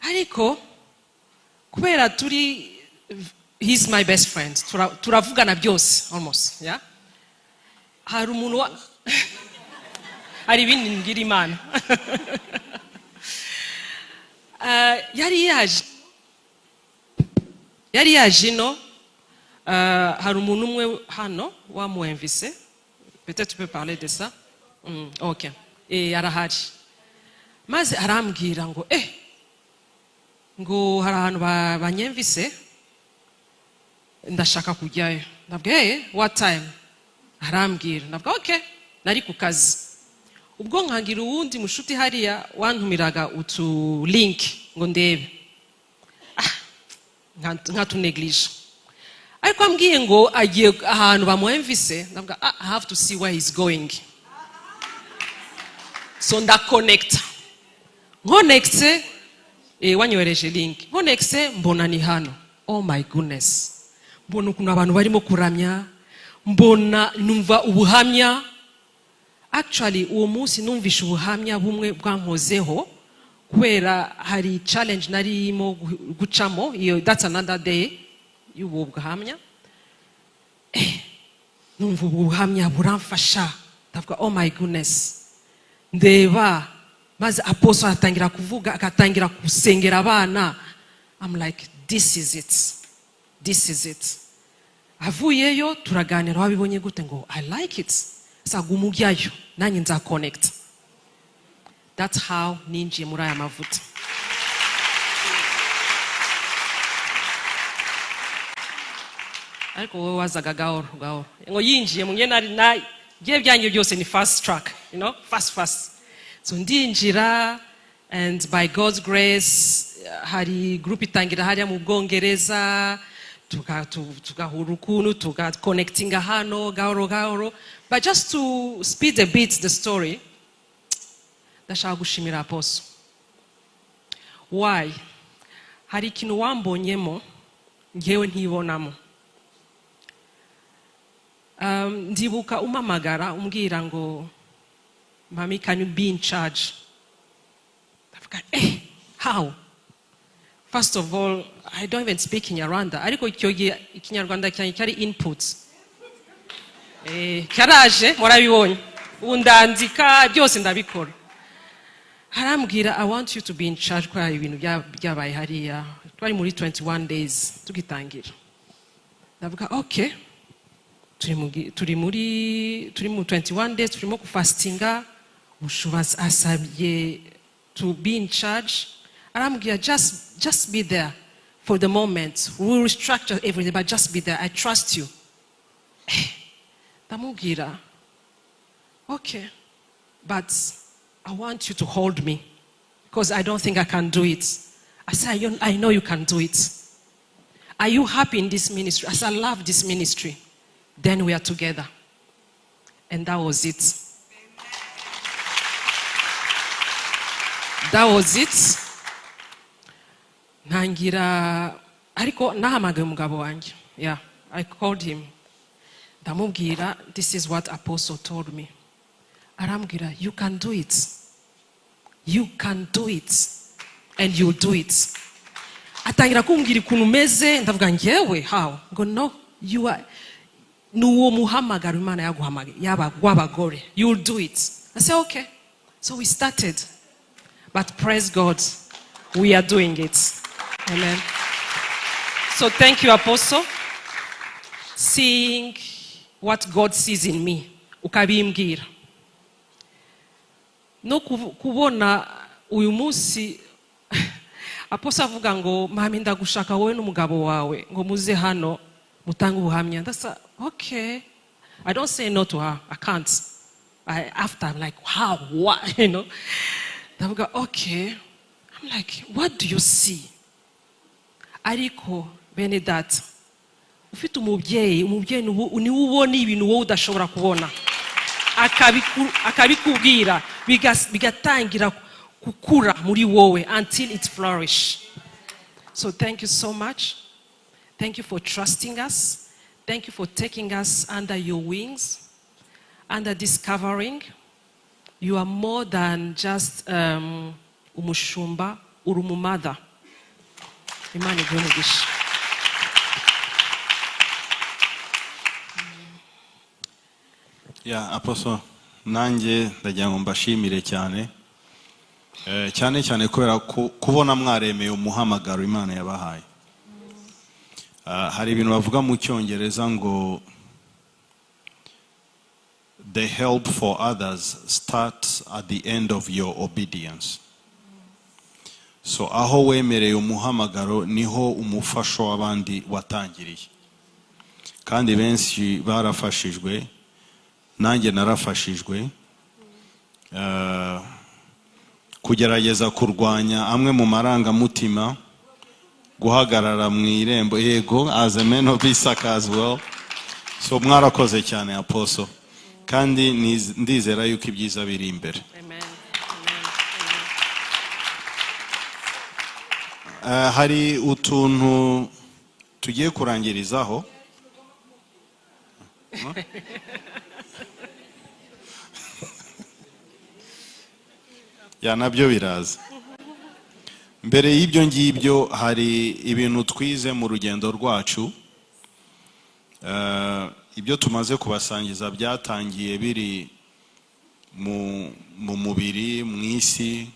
Ariko kubera turi, he's my best friend, turavugana byose almost, yeah? Hari umuntu wa hari ibindi mbwira Imana. Yari yaje ino. Hari umuntu umwe hano wamuwemvise, peut-être tu peux parler de ça. Okay. Arahari, maze arambwira ngo ngo hari ahantu banyemvise, ndashaka kujyayo. Ndabwira: "What time?" Arambwira, ndavuga: "Okay." Nari ku kazi ubwo, nkagira uwundi mushuti hariya wantumiraga utu link ngo ndebe, nkatuneglige. Ariko ambwiye ngo agiye ahantu bamuwemvise, ndavuga: "Ah, I have to see where he's going." So ndaconnecta, nkonekise, wanyohereje link, nkonekise mbona ni hano. Oh my goodness, mbona ukuntu abantu barimo kuramya, mbona numva ubuhamya. Actually, uwo munsi numvishe ubuhamya bumwe bwankozeho, kubera hari challenge narimo gucamo iyo. That's another day y'ubu buhamya. Numva ubu buhamya buramfasha, ndavuga: "Oh my goodness." Ndeba maze apostle aratangira kuvuga, agatangira gusengera abana. I'm like, "This is it, this is it." Avuyeyo turaganira: "Wabibonye gute?" Ngo: "I like it." Saguma ujyayo, nanjye nza connect. That's how ninjiye muri aya mavuta. Ariko wowe wazaga gahoro gahoro ngo yinjiye mu nari na bye byanjye byose ni fast track, fast fast. So ndinjira, and by God's grace hari group itangira hariya mu Bwongereza, tugahura ukuntu tugaconnectinga hano gahoro gahoro. But just to speed a bit the story, ndashaka gushimira apostle. Why? Hari ikintu wambonyemo ngewe ntibonamo. Ndibuka umpamagara umbwira ngo: "Mami, can you be in charge?" Ndavuga: "Eh, how?" First of all, I don't even speak Kinyarwanda, ariko icyo gihe Ikinyarwanda cyanjye cyari input, cyaraje, murabibonye ubu ndandika byose ndabikora. Arambwira: "I want you to be in charge," kubera ibintu byabaye hariya twari muri 21 days tugitangira. Ndavuga: "Okay." Turi mu 21 days, turimo gufastinga. Umushumba asabye to be in charge. Arambwira: Just be there for the moment. We will restructure everything, but just be there. I trust you." Ndamubwira: "Okay, but I want you to hold me because I don't think I can do it." I said, "I know you can do it. Are you happy in this ministry?" I said, "I love this ministry." Then we are together. And that was it. That was it. Ntangira, ariko nahamagaye umugabo wanjye. Yeah, I called him. Ndamubwira: "This is what apostle told me." Arambwira: "You can do it. You can do it. And you'll do it." Atangira kumbwira ukuntu umeze, ndavuga: "Ngewe, how?" Ngo: "No, you are ni uwo muhamagaro Imana yaguhamagaye yaba w'abagore. You'll do it." I say, "Okay." So we started. But praise God, we are doing it. Amen. So thank you, Apostle. Seeing what God sees in me, ukabimbwira. No kubona uyu munsi Apostle avuga ngo: "Mami, ndagushaka wowe n'umugabo wawe ngo muze hano mutange ubuhamya." Ndasa, okay. I don't say no to her. I can't. After I'm like, "How? What?" Ndavuga: "Okay." I'm like, "What do you see?" Ariko bene data, ufite umubyeyi, umubyeyi niwe ubona ibintu wowe udashobora kubona, akabikubwira, bigatangira gukura muri wowe until it flourish. So thank you so much. Thank you for trusting us. Thank you for taking us under your wings, under this covering. You are more than just umushumba, uri umumother. Imana iguhe umugisha. Ya apostle, nanjye ndagira ngo mbashimire cyane, cyane cyane kubera kubona mwaremeye umuhamagaro Imana yabahaye. Hari ibintu bavuga mu Cyongereza ngo "The help for others starts at the end of your obedience." So aho wemereye umuhamagaro niho umufasho w'abandi watangiriye, kandi benshi barafashijwe, nanjye narafashijwe. Kugerageza kurwanya amwe mu marangamutima, guhagarara mu irembo, yego, as a man of Isaac as well. So mwarakoze cyane, apostle, kandi ndizera yuko ibyiza biri imbere. Amen. Amen. Amen. Hari utuntu tugiye kurangirizaho. Ya, nabyo biraza. Mbere y'ibyo ngibyo, hari ibintu twize mu rugendo rwacu. Ibyo tumaze kubasangiza byatangiye biri mu mubiri, mu isi,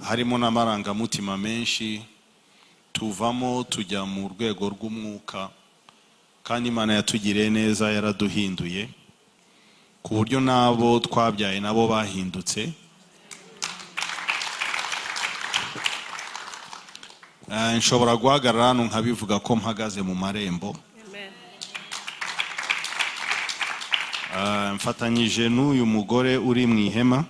harimo n'amarangamutima menshi. Tuvamo tujya mu rwego rw'umwuka, kandi Imana yatugiriye neza, yaraduhinduye ku buryo n'abo twabyaye nabo bahindutse. Nshobora guhagarara hano nkabivuga ko mpagaze mu marembo. Mfatanyije n'uyu mugore uri mu ihema,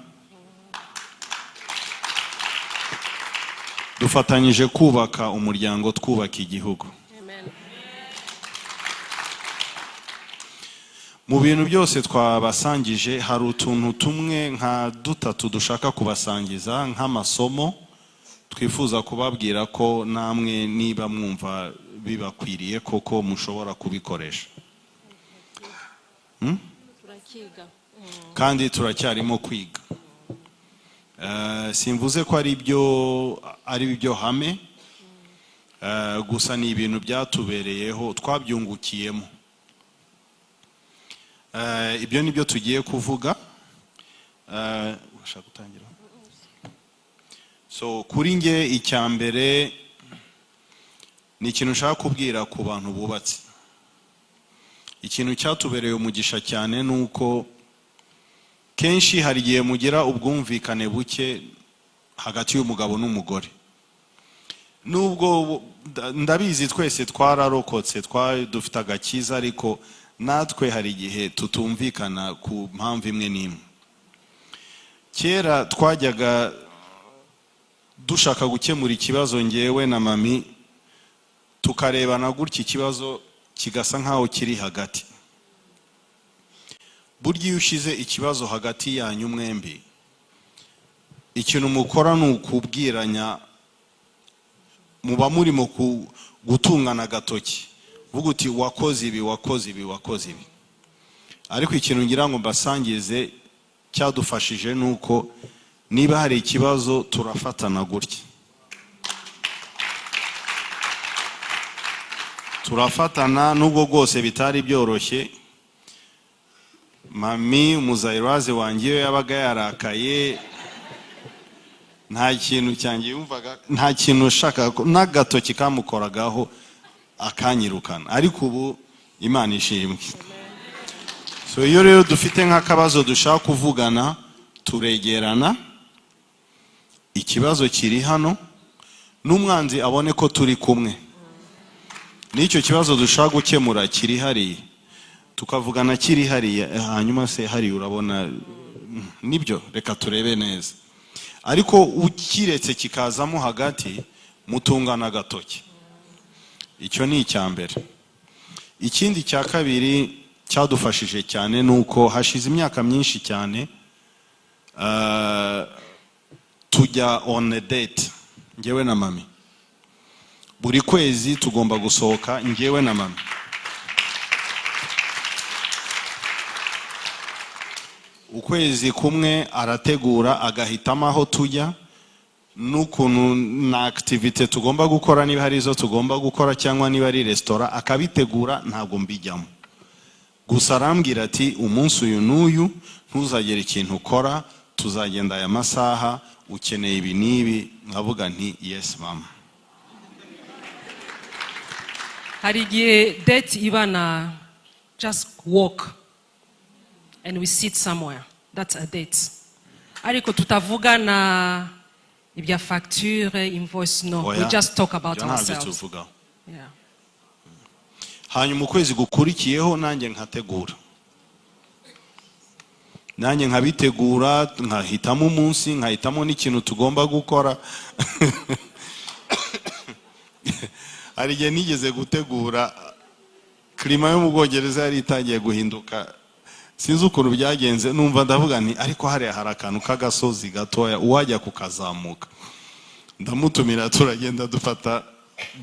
dufatanyije kubaka umuryango, twubaka igihugu. Mu bintu byose twabasangije, hari utuntu tumwe nka dutatu dushaka kubasangiza nk'amasomo twifuza kubabwira ko namwe niba mwumva bibakwiriye koko mushobora kubikoresha. Turakiga. Kandi turacyarimo kwiga. Simvuze ko ari byo hame. Gusa ni ibintu byatubereyeho, twabyungukiyemo. Ibyo ni byo tugiye kuvuga. Urashaka gutangira? So kuri nge, icya mbere ni ikintu nshaka kubwira ku bantu bubatse. Ikintu cyatubereye umugisha cyane ni uko kenshi hari igihe mugira ubwumvikane buke hagati y'umugabo n'umugore. Nubwo ndabizi twese twararokotse, dufite agakiza, ariko natwe hari igihe tutumvikana ku mpamvu imwe n'imwe. Kera twajyaga dushaka gukemura ikibazo, ngewe na mami tukarebana gutya, ikibazo kigasa nkaho kiri hagati. Burya iyo ushyize ikibazo hagati yanyu mwembi, ikintu mukora ni ukubwiranya, muba murimo gutungana agatoki, vuga uti: "Wakoze ibi, wakoze ibi, wakoze ibi." Ariko ikintu ngira ngo mbasangize cyadufashije ni uko niba hari ikibazo, turafatana gutya, turafatana. Nubwo bwose bitari byoroshye, mami umuzayiraze wanjye iyo yabaga yarakaye, nta kintu cyanjye yumvaga, nta kintu ushaka n'agatoki kamukoragaho, akanyirukana. Ariko ubu Imana ishimwe. So iyo rero dufite nk'akabazo dushaka kuvugana, turegerana, ikibazo kiri hano, n'umwanzi abone ko turi kumwe n'icyo kibazo dushaka gukemura kiri hariya, tukavugana kiri hariya. Hanyuma se hariya urabona nibyo, reka turebe neza. Ariko ukiretse kikazamo hagati, mutungana agatoki. Icyo ni icya mbere. Ikindi cya kabiri cyadufashije cyane ni uko hashize imyaka myinshi cyane tujya on a date, njyewe na mami. Buri kwezi tugomba gusohoka, njyewe na mami. Ukwezi kumwe arategura, agahitamo aho tujya n'ukuntu na activité tugomba gukora, niba hari izo tugomba gukora cyangwa niba ari resitora, akabitegura. Ntabwo mbijyamo. Gusa arambwira ati: "Umunsi uyu n'uyu ntuzagere ikintu ukora, tuzagenda aya masaha, ukeneye ibi n'ibi." Nkavuga nti: "Yes mama." Hari igihe date iba na just walk and we sit somewhere, that's a date, ariko tutavugana ibya facture, invoice, no. We Oya, just talk about ibyo ntabyo ourselves. tuvugaho. Yeah. Hanyuma ukwezi gukurikiyeho nanjye nkategura, nanjye nkabitegura, nkahitamo umunsi, nkahitamo n'ikintu tugomba gukora. Hari igihe nigeze gutegura, climat yo mu Bwongereza yari itangiye guhinduka, sinzi ukuntu byagenze, numva ndavuga nti: "Ariko hariya hari akantu k'agasozi gatoya, uwajya kukazamuka." Ndamutumira, turagenda, dufata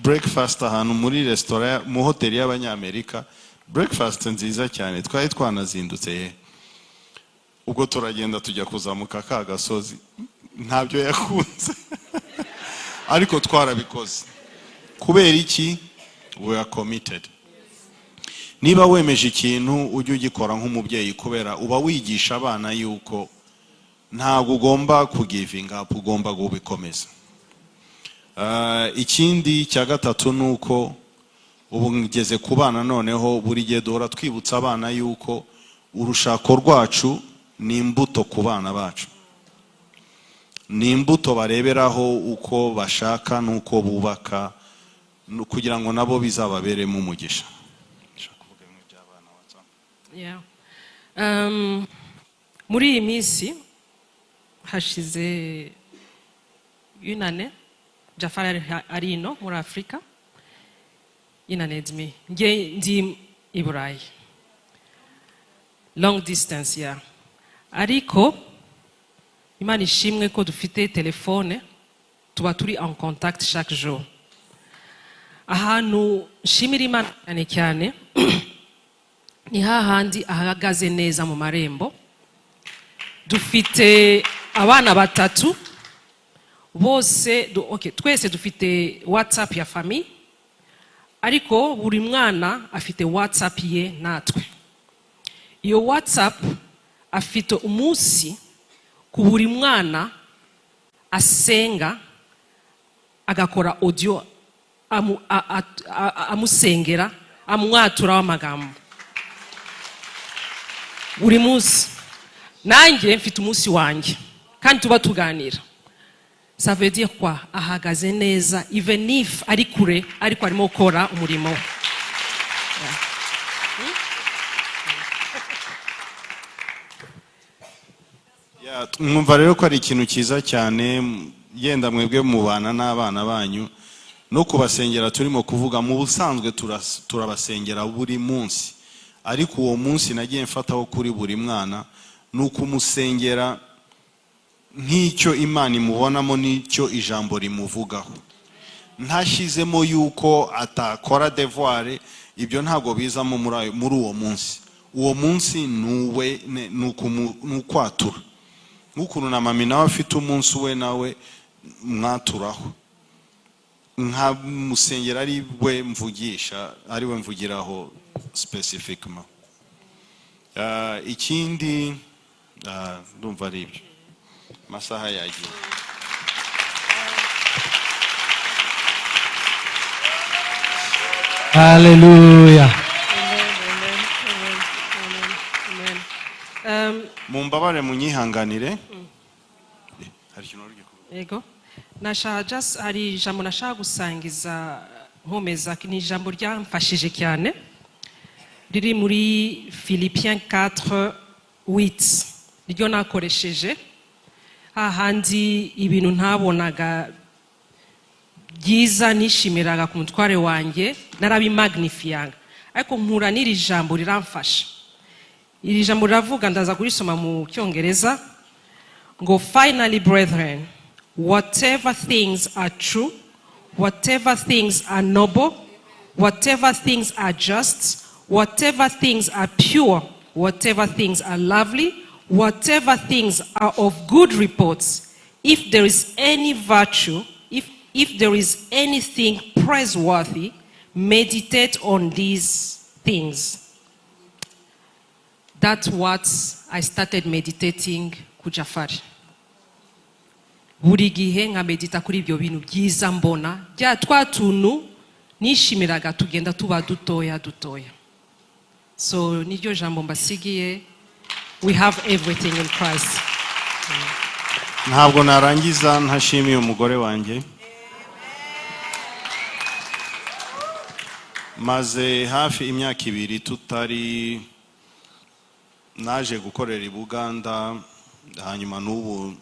breakfast ahantu muri resitora, mu hoteli y'Abanyamerika, breakfast nziza cyane, twari twanazindutse ye. Ubwo turagenda, tujya kuzamuka ka gasozi. Ntabyo yakunze, ariko twarabikoze. Kubera iki? We are committed. Niba wemeje ikintu, ujye ugikora nk'umubyeyi, kubera uba wigisha abana yuko ntabwo ugomba kugivinga up, ugomba kubikomeza. Ikindi cya gatatu ni uko ubu ngeze ku bana noneho, buri gihe duhora twibutsa abana yuko urushako rwacu ni imbuto ku bana bacu, ni imbuto bareberaho uko bashaka n'uko bubaka, kugira ngo nabo bizababeremo umugisha. Ushaka kuvuga bimwe by'abana, WhatsApp? Yeah. Muri iyi minsi hashize une année Jafari ari ino muri Afurika, une année et demie, nge ndi i Burayi, long distance, yeah. Ariko Imana ishimwe ko dufite telefone, tuba turi en contact chaque jour. Ahantu nshimira Imana cyane cyane ni hahandi ahagaze neza mu marembo. Dufite abana batatu bose okay, twese dufite WhatsApp ya famille, ariko buri mwana afite WhatsApp ye natwe. Iyo WhatsApp afite umunsi ku buri mwana asenga, agakora audio amusengera, amwaturaho amagambo buri munsi. Nanjye mfite umunsi wanjye kandi tuba tuganira. Ça veut dire quoi? Ahagaze neza, even if ari kure, ariko arimo gukora umurimo we. Yeah. Yeah, mwumva rero ko ari ikintu cyiza cyane. Yenda mwebwe mubana n'abana banyu no kubasengera turimo kuvuga mu busanzwe, turabasengera buri munsi, ariko uwo munsi nagiye mfataho kuri buri mwana ni ukumusengera nk'icyo Imana imubonamo n'icyo ijambo rimuvugaho, ntashyizemo yuko atakora devoir. Ibyo ntabwo bizamo muri uwo munsi. Uwo munsi ni uwe, ni ukwatura, nk'ukuntu na mami nawe afite umunsi we nawe mwaturaho. Nkamusengera ari we mvugisha, ari we mvugiraho spécifiquement. Ikindi, ndumva ari ibyo, amasaha yagiye. Haleluya. Amen, amen, amen, amen, amen. Mumbabare, munyihanganire. Hari ikintu wari ugiye kuvuga? Yego, nashaka just, hari ijambo nashaka gusangiza nkomeza, ni ijambo ryamfashije cyane, riri muri Philippiens 4 8, niryo nakoresheje hahandi ibintu ntabonaga byiza nishimiraga ku mutware wanjye, narabimagnifiyaga, ariko mpura n'iri jambo riramfasha. Iri jambo riravuga, ndaza kurisoma mu Cyongereza, ngo: "Finally, brethren, whatever things are true, whatever things are noble, whatever things are just, whatever things are pure, whatever things are lovely, whatever things are of good reports, if there is any virtue, if there is anything praiseworthy, meditate on these things." That's what I started meditating ku Jafari. Buri gihe nkamedita kuri ibyo bintu byiza mbona, bya twa tuntu nishimiraga tugenda tuba dutoya dutoya. So niryo jambo mbasigiye: we have everything in Christ. Ntabwo narangiza ntashimiye umugore wanjye. Maze hafi imyaka 2 tutari, naje gukorera i Buganda, hanyuma n'ubu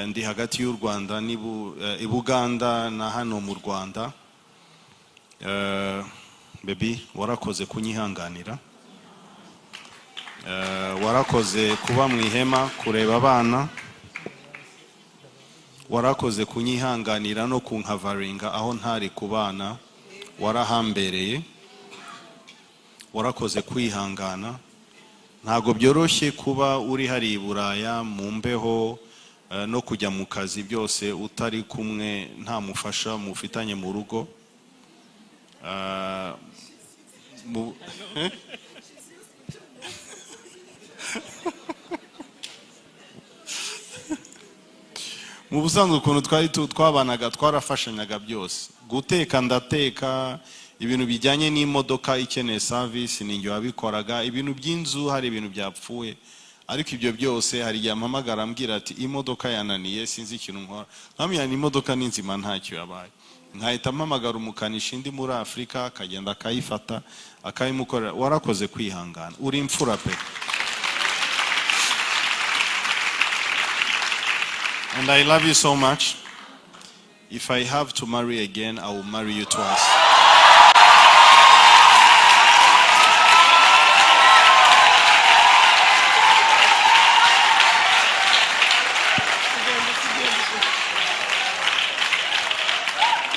ndi hagati y'u Rwanda i Buganda na hano mu Rwanda. Baby, warakoze kunyihanganira. Warakoze kuba mu ihema kureba abana, warakoze kunyihanganira no kunkavaringa aho ntari ku bana, warahambereye, warakoze kwihangana. Ntabwo byoroshye kuba uri hari i Buraya mu mbeho, no kujya mu kazi byose utari kumwe, nta mufasha mufitanye mu rugo. Eh? Mu busanzwe ukuntu twari twabanaga, twarafashanyaga byose. Guteka ndateka, ibintu bijyanye n'imodoka ikeneye service ni njye wabikoraga, ibintu by'inzu hari ibintu byapfuye. Ariko ibyo byose hari igihe ampamagara ambwira ati: "Imodoka yananiye, sinzi ikintu nkora." Nkamubwira: "Imodoka ni nzima, ntacyo yabaye." Nkahita mpamagara umukanishi ndi muri Afurika, akagenda akayifata, akayimukorera. Warakoze kwihangana, uri imfura pe. And I love you so much. If I have to marry again, I will marry you twice.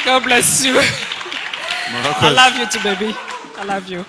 God bless you. I Murakoze. love you too, baby. I love you.